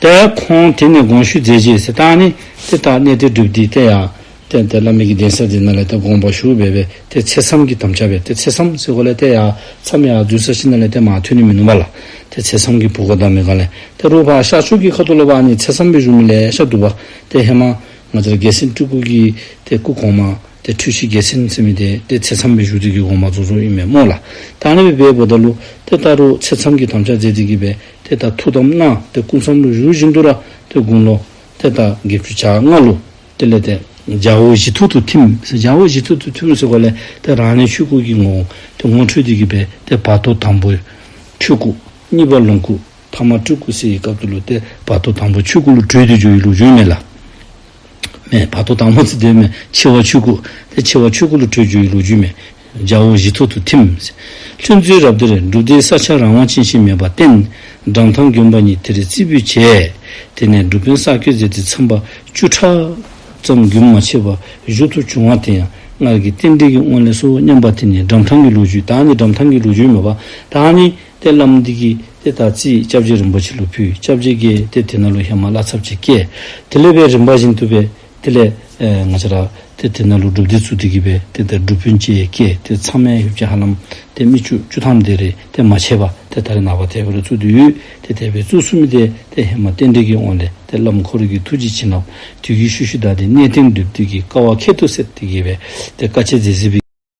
ཏེ་ཁོང་དེ་ནས་དགོངས་ཞུ་མཛད་རྗེས་ཟེར། ད་ཨ་ནི་ཏེ་ད་གནས་བརྟན་སྒྲུབ་སྡེ་ཏེ་ཡར་ཏེ་ཏེ་བླ་མའི་གི་གདན་ས་འདི་ནང་ལས་ཏེ་དགོངས་པ་ཞུ་སྦེ་སྦེ་ཏེ་ཚེ་མཚམས་ཀྱི་དམ་བཅའ་སྦེ། ཏེ་ཚེ་མཚམས་ཟེར་གོ་ལས་ཏེ་ཡར་མཚམས་ཡར་འཛུལ་ས་ཅིག་ནང་ལས་ཏེ་མར་ཐོན་ནི་མིན་ནུག་པ་ལགས། ཏེ་ཚེ་མཚམས་ཀྱི་བུ་ག་བདའ་མི་ག་ལས་ཏེ་རོགས་ཕར་ཤར་ཕྱོགས་ཀྱི་ཁ་ཐུག་ལུ་འབད་ནི་ཚེ་མཚམས་སྦེ་བཞུགས་མི་ལེ་ཤ་འདུག་པ། ཏེ་ཧེ་མ་ང་བཅས་ར་རྒྱལ་མཚན་སྤྲུལ་སྐུ་གི་ཏེ་སྐུ་གོང་མ་ཏེ་འཁྲུལ་ཞིག་རྒྱལ་མཚན་ཟེར་མི་འདི་ཏེ་ཚེ་མཚམས་སྦེ་བཞུགས་ཏེ་གི་དགོངས་པ་རྫོགས་རྫོགསཔ་ཨིན་མས་སྨོ་ལགས། ད་ཨ་ནི་སྦེ་འབདཝ་ད་ལུ་ཏེ་ད་རུང་ཚེ་མཚམས་ཀྱི་དམ་བཅའ་མཛད་དེ་གི་སྦེ་ཏེ་ད་ཐུགས་དམ་གནང་སྟེ་སྐུ་མཚམས་ལུ་བཞུགས་བཞིན་དུ་ར་ཏེ་དགུང་ལོ་ཏེ་ད་བརྒྱད་ཅུ་གྱ་ལྔ་ལུ་དེ་ལས་ཏེ་རྒྱལ་པོ་གཞི་ཐོག་ཏུ་ཐིམ་ཟེར། རྒྱལ་པོ་གཞི་ཐོག་ཏུ་ཐིམ་ཟེར་གོ་ལས་ཏེ་རང་གནས་ཆོས་སྐུ་གི་ངོ་བོ་ཏེ་ངོ་འཕྲོད་དེ་གི་སྦེ་ཏེ་བར་དོ་དང་པོ་ཆོས་སྐུ། གཉིས་པ་ལོངས་སྐུ། ཐ་མ་སྤྲུལ་སྐུ་ཟེར་བའི་སྐབས་སུ་ལུ་ཏེ་བར་དོ་དང་པོ་ཆོས་སྐུ་ལུ་གྲོལ་ཏེ་འགྱོ་བའི་ལོ་རྒྱུས་མས་ལགས། མེན། བར་དོ་དང་པོ་ཟེར་དེ་མེན། ཆེ་བ་ཆོས་སྐུ། ཏེ་ཆེ་བ་ཆོས་སྐུ་ལུ་གྲོལ་འགྱོ་བའི་ལོ་རྒྱུས་མས། རྒྱལ་པོ་གཞི་ཐོག་ཏུ་ཐིམ། ལྷུན་རྩེ་རབ་སྟེར་སྒྲུབ་སྡེའི་ས་ཆ་རང་དབང་ཅན་ཞིག་མེད་པར་བརྟེན། འགྲམ་ཐང་དགོན་པ་ཉིད་དེར་རྩིས་འབུལ་བྱས། དེ་ནས་སྒྲུབ་དཔོན་གསར་བསྐོས་མཛད་དེ་ཚན་པ་བཅུ་ཕྲག་ཙམ་རྒྱུན་མ་ཆད་པར་བཞུགས་ཐུབ་བྱུང་བ་དེ་ཡང་སྔར་གྱི་རྟེན་འབྲེལ་གྱི་དབང་ལས་སོ་སྙམ་པ་དེ་ནི་འགྲམ་ཐང་གི་ལོ་རྒྱུས། ད་ནི་འགྲམ་ཐང་གི་ལོ་རྒྱུས་མས་པ། ད་ནི་ཏེ་བླམ་འདི་གིས་ཏེ་ད་རྩིས་སྐྱབས་རྗེ་རིན་པོ་ཆེ་ལུ་ཕུལ། སྐྱབས་རྗེ་གིས་ཏེ་དེ་ནང་ལུ་ཧེ་མ་བླ་ཚབ་ཅིག་བསྐོས། དེ་ལས་སྦེ་རིམ་པ་བཞིན་དུ་སྦེ་དེ་ལས་ཨེ་ང་བཅས་ར་ཏེ་དེ་ནང་ལུ་སྒྲུབ་སྡེ་བཙུགས་ཏེ་གི་སྦེ་ཏེ་ད་སྒྲུབ་དཔོན་ཅིག་བསྐོས། ཏེ་ཚང་མས་ཡོད་ཀྱི་ཧ་ལམ་ཏེ་མི་བཅུ་བཅུ་ཐམ་དེ་རེ་ཏེ་མ་ཆད་པར་ཏེ་ད་རེས་ནངས་པ་དེ་སྦེ་ར་བཙུགས་ཏེ་ཡོད། ཏེ་དེ་སྦེ་བཙུགས་ཚུགས་མི་དེ་ཏེ་ཧེ་མ་རྟེན་འབྲེལ་གྱི་དབང་ལས་ཏེ་བླམ་ཁོ་རའི་གི་ཐུགས་རྗེ་བྱིན་རླབས་དུས་ཀྱི་ཤུལ་ཤུལ་བདའ་སྟེ་གནས་བརྟན་སྒྲུབ་སྡེ་གི་དཀའ་བ་ཁྱད་དུ་བསད་དེ་གི་སྦེ་ཏེ་དཀའ་སྤྱད་མཛད་མཛད་པའི་